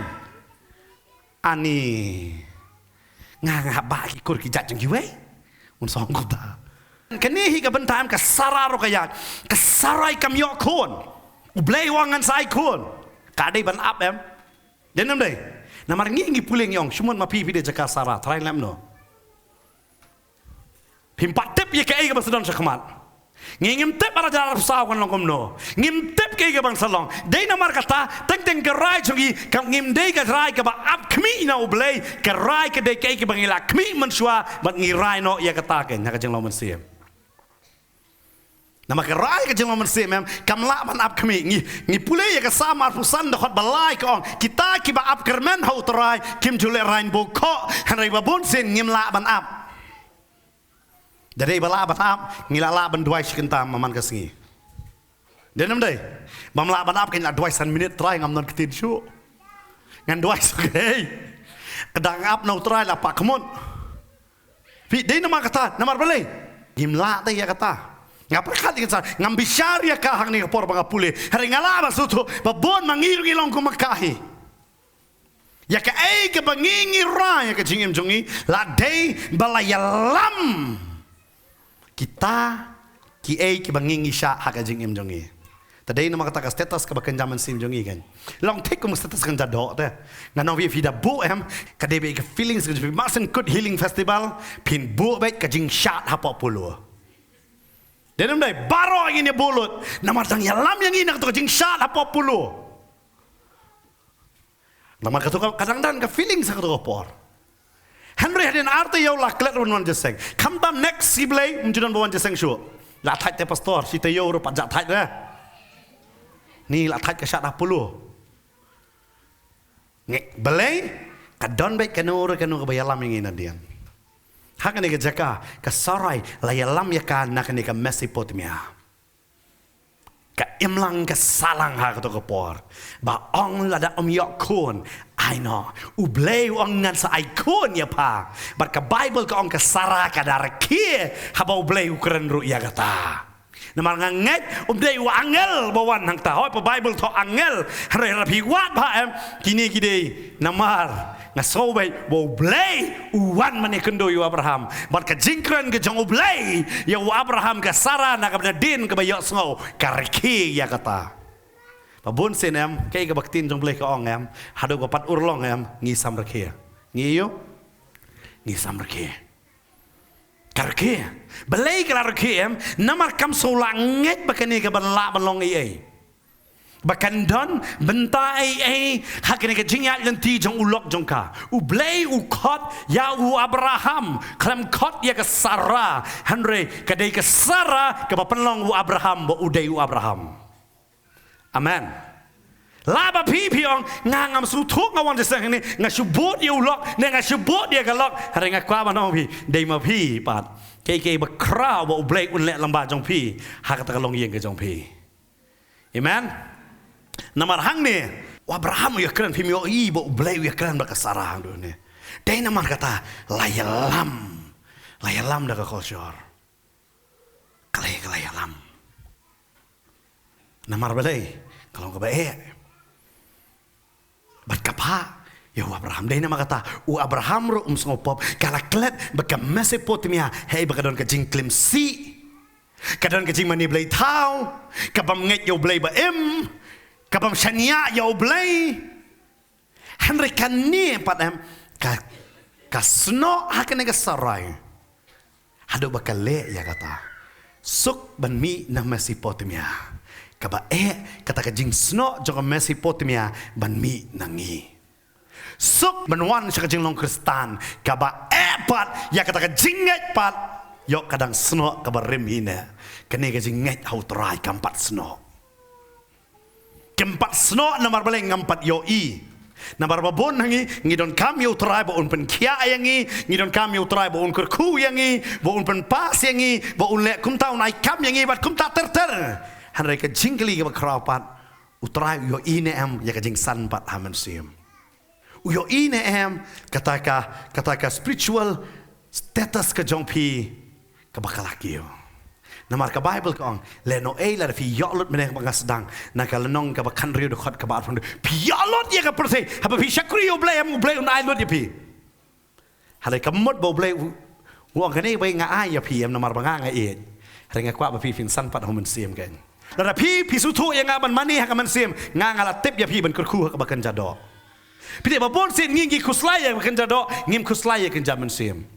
Ani. Nga nga ba ki kur ki jait jong kiwei. Un song kumta. Kane hi ka bynta em ka Sara ruh ka ïaid. Ka Sara kam ïoh khun. U Blei u ong ngan sa ai khun. Ka dei ban ap em. Dei nam dei. Namar ngi ngi pule ngi ong, shu mut ma phi phi dei jaka Sara, trai lem no. Phim pat tip ïa kaei kaba sa don shakhmat. Ngi ngim tip arhajar arphew saw kan long kumno. Ngim tip kaei kaba sa long. Dei namar kata, teng teng ka rai jong ngi, kam ngim dei ka rai kaba ap khmih na U Blei, ka rai ka dei kaei kaba ngi la khmih mynshuwa, bad ngi rai noh ïa kata kein, ha ka jinglong mynsiem. Namar ka rai ka jinglong mynsiem em, kam lah ban ap khmih. Ngi, ngi pule ïa ka Salm arphew san dkhot ba lai ka ong, kita kiba ap kyrmen ha U Trai, kim ju leh rain bok khoh, hynrei ba bun sien ngim lah ban ap. Da dei ba lah ban ap, ngi la lah ban duwai shi kynta man ka sngi. Dei nam dei? Bym lah ban ap, kan lah duwai san minit, Trai ngam don ktien shuh. Ngan duwai shuh kaei? Ka dang ap na U Trai la pak khmut. Phi dei namar kata, namar balei? Ngim lah te ïa kata. Nga pyrkhat ïa ka, ngam bishar ïa ka hangne ka por ba nga pule. Hynrei nga lah ban sngewthuh ba bun ma ngi ruh ngi long kum ma ka hi. Ïa kaei kaba ngi ngi rai ïa ka jingim jong ngi, la dei ba la ïalam kita kiei kiba ngi ngi shah ha ka jingim jong ngi. Te dei namar kata ka status kaba kynja mynsiem jong ngi kan long thik kum status kynja doh te. Ngan ong ïa phi, phi da buh em, ka dei beit ka feelings ka jong phi, mustn't good healing festival, phin buh beit ka jingshad hapoh pulur. Dei namar dei baroh ngin ïa buh lut namar dang ïalam ïa ngi na kato ka jingshad hapoh pulur. Namar kato ka, ka dang don ka feeling sa kato ka por. Hynrei hadien ar taïew la klet wan wan jingïaseng. Khamtam next shi blei ym ju don ba wan jingïaseng shuh. La thait te pastor, shi taïew ruh pat jah thait re. Ni la thait ka shad ha pulur. Ngi balei? Ka don beit kano re kano kaba ïalam ïa ngi nadien. Ha kane ka jaka ka Sarai la ïalam ïa ka na kane ka Mesopotamia. Ka imlang ka sahlang ha kato ka por. Ba ong lada ym ïoh khun, ai noh. U Blei u ong ngan sa ai khun ïa pha. Bad ka Baibl ka ong ka Sara ka da rkhie haba U Blei u kren ruh ïa kata. Namar nga ngeit um dei u angel ba wan hangta. Hooid, pa Baibl thoh angel. Hynrei lada phi wad bha em, kine ki dei namar nga sngew beit ba U Blei u wan ban ïakynduh ïa u Abraham. Bad ka jingkren ka jong U Blei ïa u Abraham, ka Sara na kaba nadien kaba ïohsngew, ka rkhie ïa kata. Ba bun sien em, kaei kaba ktien jong U Blei ka ong em, haduh ba pat urlong em, ngi sam rkhie. Ngi ïoh? Ngi sam rkhie. Ka rkhie. Balei ka la rkhie em, namar kam sngewlah ngeit ba kane ka ban lah ban long ei ei. Ba kan don bynta ei ei ha kane ka jingïaid lynti jong u lok jong ka. U Blei u khot ïa u Abraham, khlem khot ïa ka Sara. Hynrei ka dei ka Sara kaba pynlong u Abraham ba u dei u Abraham. Amen. Lah ba phi phi ong, nga ngam sngewthuh, nga wan jingïaseng hangne, nga shu bud ïa u lok ne nga shu bud ïa ka lok. Hynrei nga kwah ban ong phi, dei ma phi pat. Kaei kaei ba khraw ba U Blei un leh lyngba jong phi ha kata ka longïing ka jong phi. Amen. Namar hangne u Abraham u ïakren, phim ïohi ba U Blei u ïakren bad ka Sara hangne. Dei namar kata la ïalam, la ïalam da ka culture. Ka la, ka la ïalam. Namar balei? Ka long kaba eh. Bad ka phah ïa u Abraham. Dei namar kata u Abraham ruh um sngewpop. Ka la klet ba ka Mesopotamia, hei ba ka don ka jingklim sih, ka don ka jingmane blei thaw, ka bym ngeit ïa U Blei ba im, ka bym shaniah ïa U Blei. Hynrei kane pat em, ka, ka snoh ha kane ka Sarai. Haduh ba ka leh ïa kata. Suk ban mih na Mesopotamia. Kaba eh kata ka jingsnoh jong ka Mesopotamia ban mih na ngi. Suk ban wan sha ka jinglong Khristan. Kaba eh pat ïa kata ka jingngeit pat. Ïoh ka dang snoh kaba rim hi ne. Kane ka jingngeit ha U Trai kam pat snoh. Kim pat snoh namar balei, ngam pat ïohi. Namar ba bun ha ngi ngi donkam ïa U Trai ba un pynkhiah ïa ngi, ngi donkam ïa U Trai ba un kyrkhu ïa ngi, ba un pynpass ïa ngi, ba un leh kumta, un ai kam ïa ngi bad kumta ter ter. Hynrei ka jingkylli kaba khraw pat, U Trai u ïohi ne em ïa ka jingsan pat ha mynsiem? U ïohi ne em kata ka, kata ka spiritual status ka jong phi kaba ka la kiew? Namar ka Baibl ka ong, lehnohei lada phi ïoh lut mynne ba nga sdang, na ka lynnong kaba khathynriew dkhot kaba arphew, phi ïoh lut ïa ka pyrthei, haba phi shakri ïa U Blei em, U Blei un ai lut ïa phi. Hynrei ka mut ba U Blei u, u ong kane ba nga ai ïa phi em namar ba nga nga ïeit. Hynrei nga kwah ba phi phin san pat ha u mynsiem kein. Lada phi phi sngewthuh ïa nga ban mane ha ka mynsiem, nga nga la tip ïa phi ban kyrkhu ha kaba kynja doh. Phi tip ba bun sien ngi ngi khuslai ïa kaba kynja doh, ngim khuslai ïa kynja mynsiem.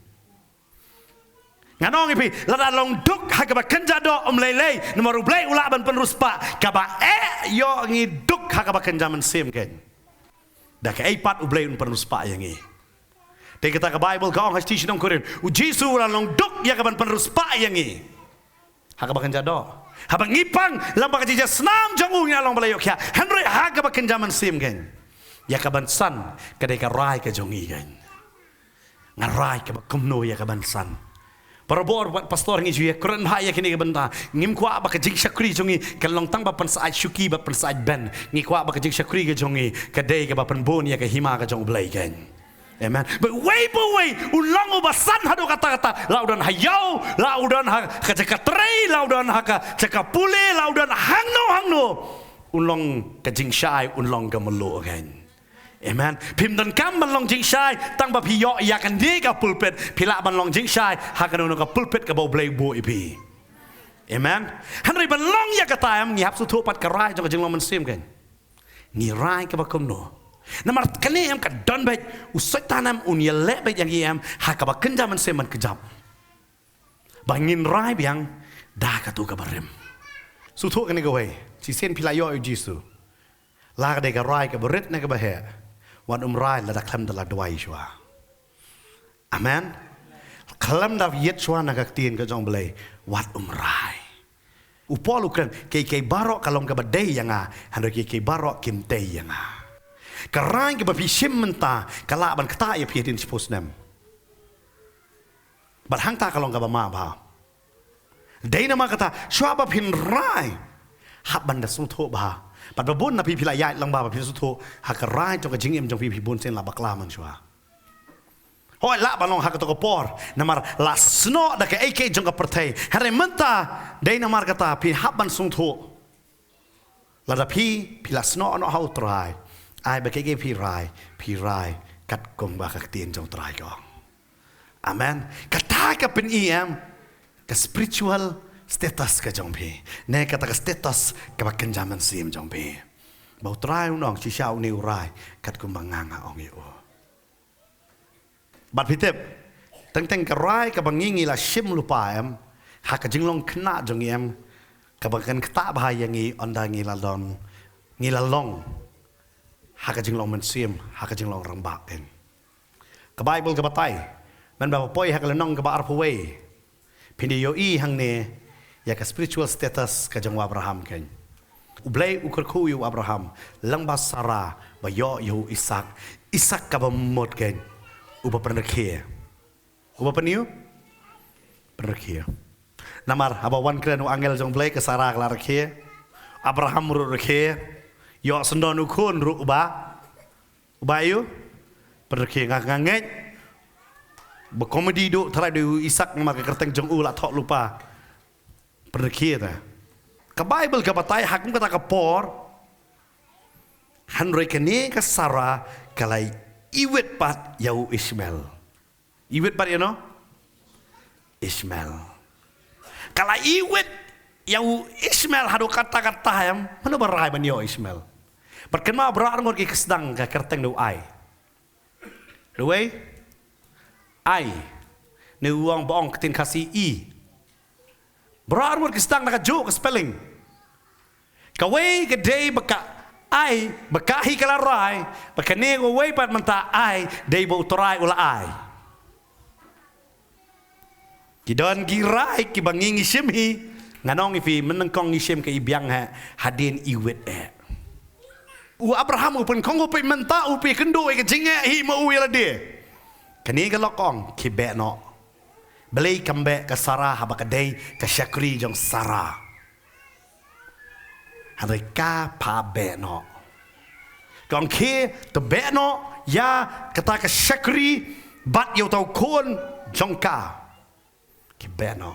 Ngan ong ïa phi, lada long duk ha kaba kynja doh um lei lei, namar U Blei u lah ban pynriewspah. Kaba eh ïoh ngi duk ha kaba kynja mynsiem kein. Da kaei pat U Blei un pynriewspah ïa ngi? Te kata ka Baibl ka ong ha shi shnong Korinth, U Jisu u la long duk ïa ka ban pynriewspah ïa ngi ha kaba kynja doh. Haba ngi pang lem bad ka jingjia snam jong u, ngi la long ba la ïoh khiah. Hynrei ha kaba kynja mynsiem kein, ïa ka ban san, ka dei ka rai ka jong ngi kein. Nga rai kaba kumno ïa ka ban san? Para bor bad pastor, ngi ju ïakren bha ïa kine ki bynta. Ngim kwah ba ka jingshakri jong ngi kan long tang ba pynsyaid shuki bad pynsyaid beiñ. Ngi kwah ba ka jingshakri ka jong ngi ka dei kaba pynbun ïa ka hima ka jong U Blei kein. Amen. Ba wei ba wei, u long uba san haduh katta katta, la u don ha ïew, la u don ha ka jaka trei, la u don ha ka jaka pule, la u don hangno hangno, u long ka jingshai, u long ka mluh kein. Amen. Phim donkam ban long jingshai tang ba phi ïoh ïa kane ka pulpit, phi lah ban long jingshai ha kano kano ka pulpit kaba U Blei u buh ïa phi. Amen. Hynrei ban long ïa kata em, ngi hap sngewthuh pat ka rai jong ka jinglong mynsiem kein. Ngi rai kaba kumno? Namar kane em ka don beit, u Soitan em un ïaleh beit ïa ngi em ha kaba kynja mynsiem ban kjap. Ba ngin rai biang da katu kaba rim. Sngewthuh kane kawei, shisien phi la ïoh ïa u Jisu. La ka dei ka rai kaba rit ne kaba heh, wat ym rai lada khlem da la duwai shuwa. Amen. Khlem da ïit shuwa na ka ktien ka jong U Blei, wat ym rai. U Paul u kren, kiei kiei baroh ka long kaba dei ïa nga, hynrei kiei kiei baroh kim dei ïa nga. Ka rai kaba phi shim mynta ka lah ban ktah ïa phi hadien shiphew snem. Bad hangta ka long kaba ma bha. Dei namar kata, shuwa ba phin rai, hap ban da sngewthuh bha. Bad ba bun na phi phi la ïaid lang bha ba phin sngewthuh ha ka rai jong ka jingim jong phi, phi bun sien la bakla man shuwa. Hooid, lah ban long ha kato ka por, namar la snoh da kaei kaei jong ka pyrthei. Hynrei mynta, dei namar kata phi hap ban sngewthuh. Lada phi, phi la snoh noh ha U Trai, ai ba kaei kaei phi rai, phi rai katkum ba ka ktien jong U Trai ka ong. Amen. Kata ka pyni em ka spiritual status ka jong phi, ne kata ka status kaba kynja mynsiem jong phi. Ba U Trai un ong, shisha une u rai katkum ba nga nga ong ïa u. Bad phi tip, teng teng ka rai kaba ngi ngi la shim lypa em, ha ka jinglong khynnah jong ngi em, kaba kan ktah bha ïa ngi ynda ngi la don, ngi la long ha ka jinglong mynsiem, ha ka jinglong rangbah kein. Ka Baibl ka batai, mynba poi ha ka lynnong kaba arphew wei, phin da ïohi hangne ïa ka spiritual status ka jong u Abraham kein. U Blei u kyrkhu ïa u Abraham lyngba Sara ba ïoh ïa u Isaak. Isaak kaba mut kein, uba pynrkhie. Uba pynïoh? Pynrkhie. Namar haba wan kren u angel jong U Blei, ka Sara ka la rkhie. Abraham ruh rkhie. Ïoh syndon u khun ruh uba Uba ïoh? Pynrkhie. Nga nga ngeit ba komedi duh tharai da u Isaak namar ka kyrteng jong u la thoh lypa. Pynrkhie ta. Ka Baibl ka batai ha kum kata ka por, hynrei kane ka Sara ka la iwit pat ïa u Ishmael. Iwit pat ïa no? Ishmael. Ka la iwit ïa u Ishmael haduh katta katta em, mano ba rai ban ïoh Ishmael? Bad kynmaw baroh arngut ki sdang ka kyrteng da u Ai. Da uwei? Ai. Ne u ong ba ong ktien Khasi I. Baroh arngut ki sdang da kajuh ka spelling. Kawei ka dei ba ka Ai, ba ka hi ka la rai, ba kane kawei pat mynta Ai, dei ba u Trai u la ai. Ki don ki rai kiba ngi ngi shim hi, ngan ong ïa phi, mynnyngkong ngi shim ka i biang heh, hadien iwit eh. U Abraham u pynkhong u peit mynta u peit kynduh ïa ka jingeh hi ma u ïa lade. Kane ka lok ka ong, khie beh noh. Balei kam beh ka Sara haba ka dei ka shakri jong Sara? Hynrei ka phah beh noh. Ka ong khie to beh noh ïa kata ka shakri bad ïa uta u khun jong ka. Khie beh noh.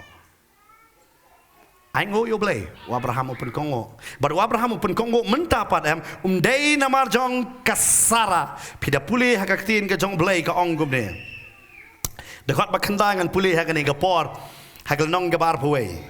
Ai nguh ïa u Blei, u Abraham u pynkohnguh. Bad u Abraham u pynkohnguh mynta pat em, um dei namar jong ka Sara. Phi da pule ha ka ktien ka jong u Blei ka ong kumne. Dkhot ba khyndai ngan pule ha kane ka por, ha ka lynnong kaba arphew wei.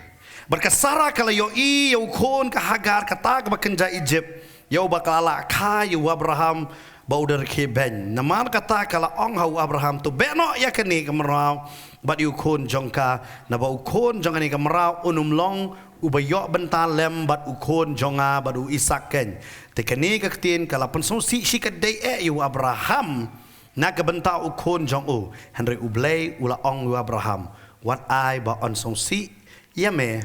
Bad ka Sara ka la ïohi ïa u khun ka Hagar kata kaba kynja Ijipt, ïa uba ka la lah kha ïa u Abraham ba u da rkhie beiñ. Namar kata ka la ong ha u Abraham, to beh noh ïa kane ka mraw bad ïa u khun jong ka, naba u khun jong kane ka mraw un ym long uba ïoh bynta lem bad u khun jong nga bad u Isaak keiñ. Te kane ka ktien ka la pynsngewsih shikatdei eh ïa u Abraham. Na ka bynta u khun jong u, hynrei u Blei u la ong ïa u Abraham, wat ai ba yn sngewsih ïa me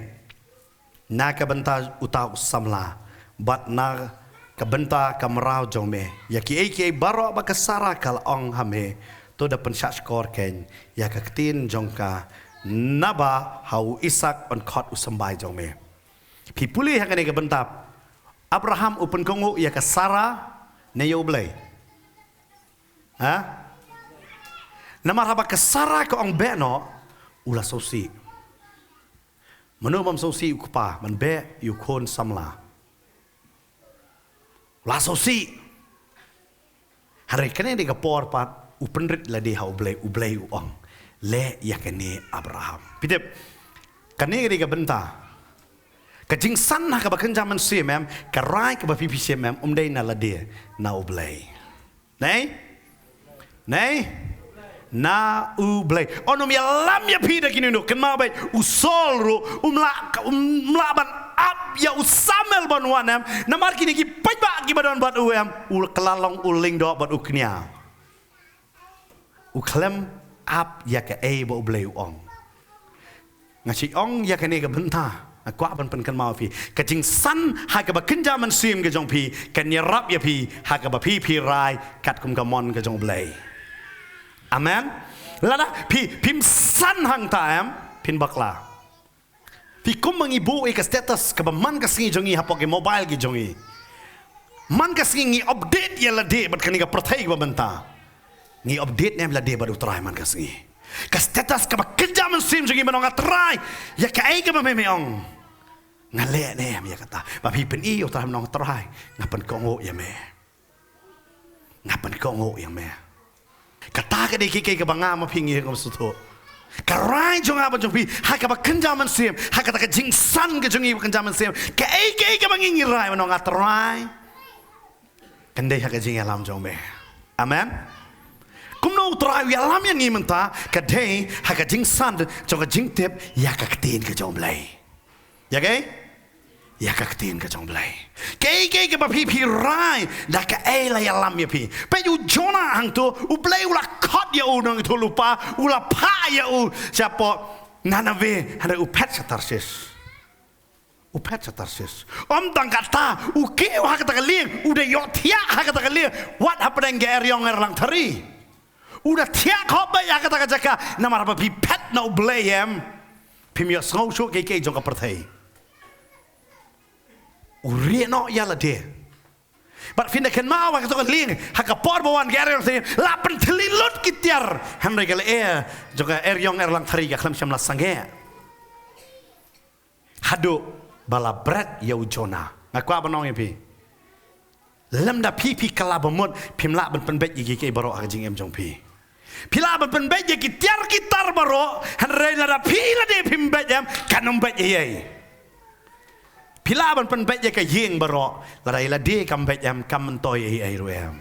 na ka bynta uta u samla, bad na ka bynta ka mraw jong me. Ïa kiei kiei baroh ba ka Sara ka la ong ha me, to da pynshah shkor keiñ ïa ka ktien jong ka, naba ha u Isaak yn khot u symbai jong me. Phi pule ha kane ka bynta, Abraham u pynkohnguh ïa ka Sara ne ïa u Blei? Ha? Namar haba ka Sara ka ong beh noh, u la sngewsih. Mano bym sngewsih u kpa ban beh ïa u khun samla? U la sngewsih. Hynrei kane dei ka por pat u pynrit lade ha U Blei, U Blei u ong, leh ïa kane Abraham. Phi tip, kane dei ka bynta. Ka jingsan ha kaba kynja mynsiem em, ka rai kaba phi phi shem em, um dei na lade, na U Blei. Nei? Nei? Na U Blei. Yn ym ïalam ïa phi da kine, kynmaw beit, u Saul ruh um lah, um lah ban ap ïa u Samuel ban wan em. Namar kine ki paidbah kiba don bad u em, u kylla long u lyngdoh bad u kñia. U khlem ap ïa kaei ba U Blei u ong. Nga shu ong ïa kane ka bynta, nga kwah ban pynkynmaw ïa phi. Ka jingsan ha kaba kynja mynsiem ka jong phi kan ïarap ïa phi ha kaba phi phi rai katkum ka mon ka jong U Blei. Amen. Lada phi phim san hangta em, phin bakla. Phi kum ma ngi buh ïa ka status kaba man ka sngi jong ngi hapoh ki mobile ki jong ngi. Man ka sngi ngi update ïa lade bad kane ka pyrthei kaba mynta. Ngi update ne em lade bad U Trai man ka sngi? Ka status kaba kynja mynsiem jong ngi ban ong, A Trai, ïa kaei kaba me me ong, nga leh ne em ïa kata? Ba phi pyni ïa U Trai ban ong, A Trai, nga pynkohnguh ïa me. Nga pynkohnguh ïa me. Kata ka dei kiei kiei kaba nga ma phi ngi ïoh sngewthuh. Ka rai jong nga bad jong phi ha kaba kynja mynsiem, ha kata ka jingsan ka jong ngi ba kynja mynsiem, kaei kaei kaba ngi ngi rai ban ong, A Trai, kan dei ha ka jingïalam jong me. Amen. Kumno U Trai u ïalam ïa ngi mynta? Ka dei ha ka jingsan jong ka jingtip ïa ka ktien ka jong U Blei. Ïa kaei? Ïa ka ktien ka jong U Blei. Kaei kaei kaba phi phi rai, da kaei la ïalam ïa phi? Peit u Jonah hangto, U Blei u la khot ïa u nongïathuhlypa, u la phah ïa u shapoh Nineveh, hynrei u phet sha Tarshish. U phet sha Tarshish. Ym tang kata, u kiew ha kata ka lieng, u da ïohthiah ha kata ka lieng, wat hapdeng ka eriong erlangthari. U da thiah khop beit ha kata ka jaka, namar ba phi phet na U Blei em, phim ïohsngew shuh kiei kiei jong ka pyrthei. U rieh noh ïa lade. Bad phin da kynmaw ha kato ka lieng, ha ka por ba wan ka eriong erlangthari, la pynthylli lut ki tiar, hynrei ka lyer jong ka eriong erlangthari ka khlem shym la sangeh. Haduh ba la bret ïa u Jonah. Nga kwah ban ong ïa phi, lymda phi phi kylla ba mut, phim lah ban pynbeit ïa kiei kiei baroh ha ka jingim jong phi. Phi lah ban pynbeit ïa ki tiar ki tar baroh, hynrei lada phi lade phim beit em, kan ym beit ei ei. Phi lah ban pynbeit ïa ka ïing baroh, lada ïa lade kam beit em, kam myntoi ei ei ruh em.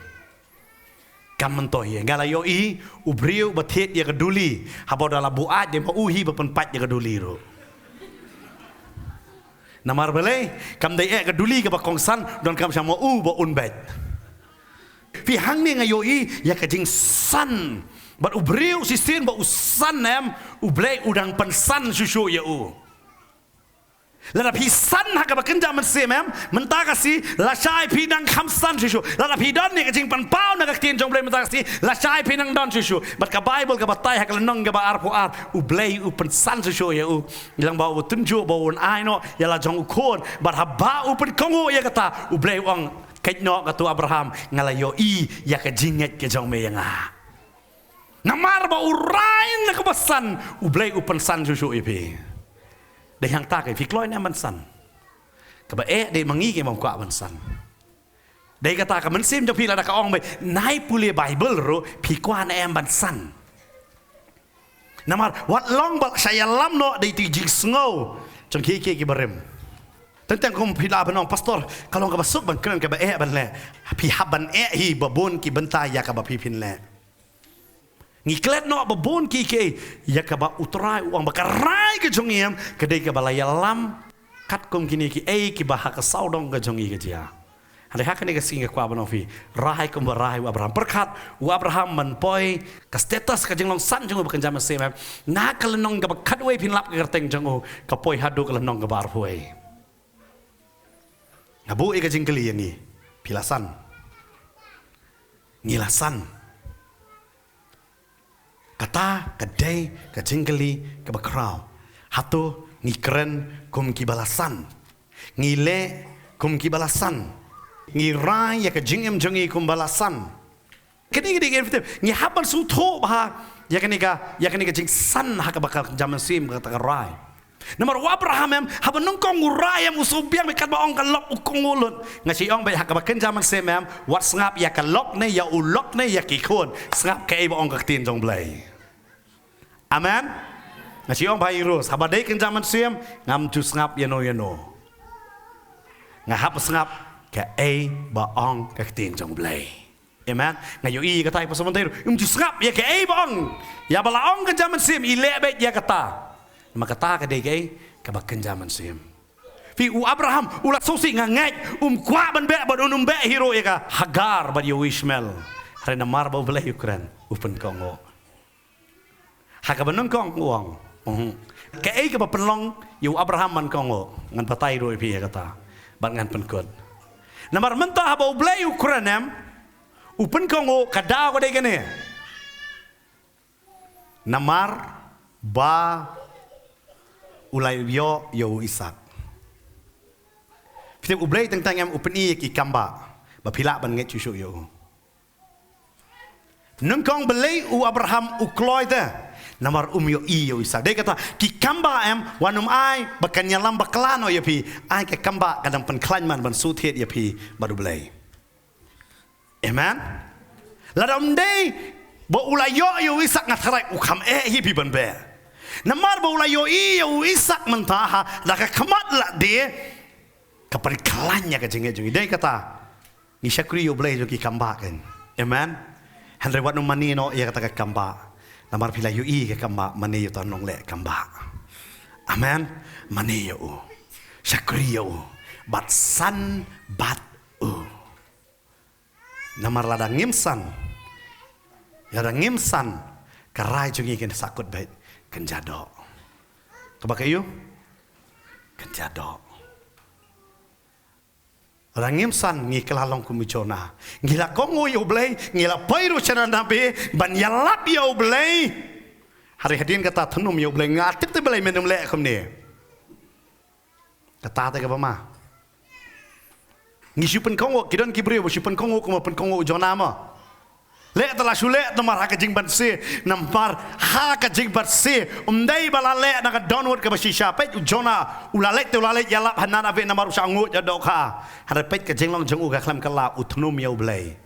Kam myntoi ei ei. Nga la ïohi u briew ba thied ïa ka duli, haba u da la buaid, dei ma u hi ba pynpait ïa ka duli ruh. Namar balei? Kam dei eh ka duli kaba kongsan, donkam sha ma u ba un beit. Phi, hangne nga ïohi ïa ka jingsan. Bad u briew shisien ba u san em, U Blei u dang pynsan shuh shuh ïa u. Lada phi san ha kaba kynja mynsiem em, mynta ka sngi, lashai phi nang kham san shuh shuh. Lada phi don ïa ka jingpynpaw na ka ktien jong U Blei mynta ka sngi, lashai phi nang don shuh shuh. Bad ka Baibl ka batai ha ka lynnong kaba arphew ar, U Blei u pynsan shuh shuh ïa u. Ngi lah ban ong ba u tynjuh ba un ai noh ïa la jong u khun. Bad haba u pynkohnguh ïa kata, U Blei u ong, kheit noh katto Abraham, nga la ïohi ïa ka jingngeit ka jong me ïa nga. Namar ba u rai na kaba san, U Blei u pynsan shuh shuh ïa phi. Dei hangta ka, phi kloi ne em ban san? Kaba eh dei ma ngi ki bym kwah ban san. Dei kata ka mynsiem jong phi lada ka ong beit, nai pule Baibl ruh, phi kwah ne em ban san? Namar wat long ba la shah ïalam noh da ita i jingsngew jong kiei kiei kiba rim. Teng teng kum phi lah ban ong, Pastor, ka long kaba suk ban kren kaba eh ban leh. Phi hap ban eh hi ba bun ki bynta ïa kaba phi phin leh. Ngi klet noh ba bun kiei kiei ïa kaba U Trai u ong ba ka rai ka jong ngi em, ka dei kaba la ïalam katkum kine kiei kiba ha ka sawdong ka jong ngi ka jia. Hynrei ha kane ka sngi nga kwah ban ong ïa phi, rai kumba rai u Abraham. Pyrkhat, u Abraham ban poi, ka status ka jinglong san jong u ba kynja mynsiem em, na ka lynnong kaba khatwei phin lap ka kyrteng jong u, ka poi haduh ka lynnong kaba arphew wei. Nga buh ïa ka jingkylli ïa ngi, phi la san? Ngi la san? Kata ka dei ka jingkylli kaba khraw. Hato ngi kren kum kiba la san? Ngi leh kum kiba la san? Ngi rai ïa ka jingim jong ngi kumba la san? Kane ka dei ka invitative. Ngi hap ban sngewthuh bha ïa kane ka, ïa kane ka jingsan ha kaba ka kynja mynsiem ka, ka rai. Namar u Abraham em, haba nyngkong u rai em, u shu biang beit katba ong ka lok u kohnguh lut. Nga shu ong beit ha kaba kynja mynsiem em, wat sngap ïa ka lok ne ïa u lok ne ïa ki khun. Sngap kaei ba ong ka ktien jong U Blei. Amen. Nga shu ong bha ïa u Ros, haba dei kynja mynsiem, ngam ju sngap ïano ïano. Nga hap sngap kaei ba ong ka ktien jong U Blei. Amen. Nga ïohi ïa kata ïa Pastor Monteiro. Um ju sngap ïa kaei ba ong. Ïa ba la ong kynja mynsiem, i leh beit ïa kata. Namar kata ka dei kaei, kaba kynja mynsiem. Phi, u Abraham u la sngewsih, nga ngeit um kwah ban beh bad um beh hi ruh ïa ka Hagar bad ïa u Ishmael. Hynrei namar ba U Blei u kren, u pynkohnguh. Ha kaba nyngkong u ong, mhm, kaei kaba pynlong ïa u Abraham ban kohnguh, ngan batai ruh ïa phi ïa kata. Bad ngan pynkut. Namar mynta haba U Blei u kren em, u pynkohnguh, ka daw ka dei kane. Namar ba u la ïoh ïa u Isaak. Phi tip, U Blei teng teng em u pyni ïa ki kambah ba phi lah ban ngeit shuh shuh ïa u. Nyngkong balei u Abraham u kloi te? Namar um ïohi ïa u Isaak. Dei kata, ki kambah em, wat nym ai ba kan ïalam bakla noh ïa phi. Ai ka kambah ka dang pynkhlaiñ man ban shu thied ïa phi bad U Blei. Amen. Lada ym dei ba u la ïoh ïa u Isaak, nga tharai u kham eh hi phi ban beh. Namar ba u la ïohi ïa u Isaak mynta ha, da ka khmat la dei, ka pynkhlaiñ ïa ka jingngeit jong ngi. Dei kata, ngi shakri ïa U Blei jong ki kambah kan. Amen. Hynrei wat nym mane noh ïa kata ka kambah. Namar phi la ïohi ka kambah, mane ïa uta u nongleh kambah. Amen. Mane ïa u. Shakri ïa u. Bad san bad u. Namar lada ngim san, lada ngim san, ka rai jong ngi kan sahkut beit, kan ja doh. Kaba ka ïoh, kan ja doh. Lada ngim san, ngi kylla long kum u Jonah. Ngi la kohnguh ïa U Blei, ngi la poi ruh sha Ninive ban ïalap ïa U Blei. Hynrei hadien kata thnum ïa U Blei, nga tip te balei men ym leh kumne. Kata te kaba ma. Ngi shu pynkohnguh, ki don ki briew ba shu pynkohnguh kumba pynkohnguh u Jonah mo. Leh te la shu leh namar ha ka jingbanse, namar ha ka jingbanse. Ym dei ba la leh na ka dohnud kaba shisha. Peit u Jonah, u la leit te u la leit ïalap ha Ninive namar u shah nguid ïa dohkha. Hynrei peit ka jinglong jong u ka khlem kylla, u thnum ïa U Blei.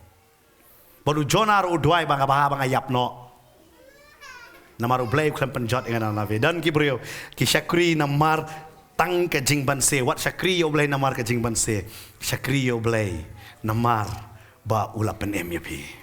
Bad u Jonah ruh u duwai ba nga bha ba nga ïap noh. Namar U Blei u khlem pynjot ïa nga na Ninive. Don ki briew ki shakri namar tang ka jingbanse. Wat shakri ïa U Blei namar ka jingbanse. Shakri ïa U Blei namar ba u la pynim ïa phi.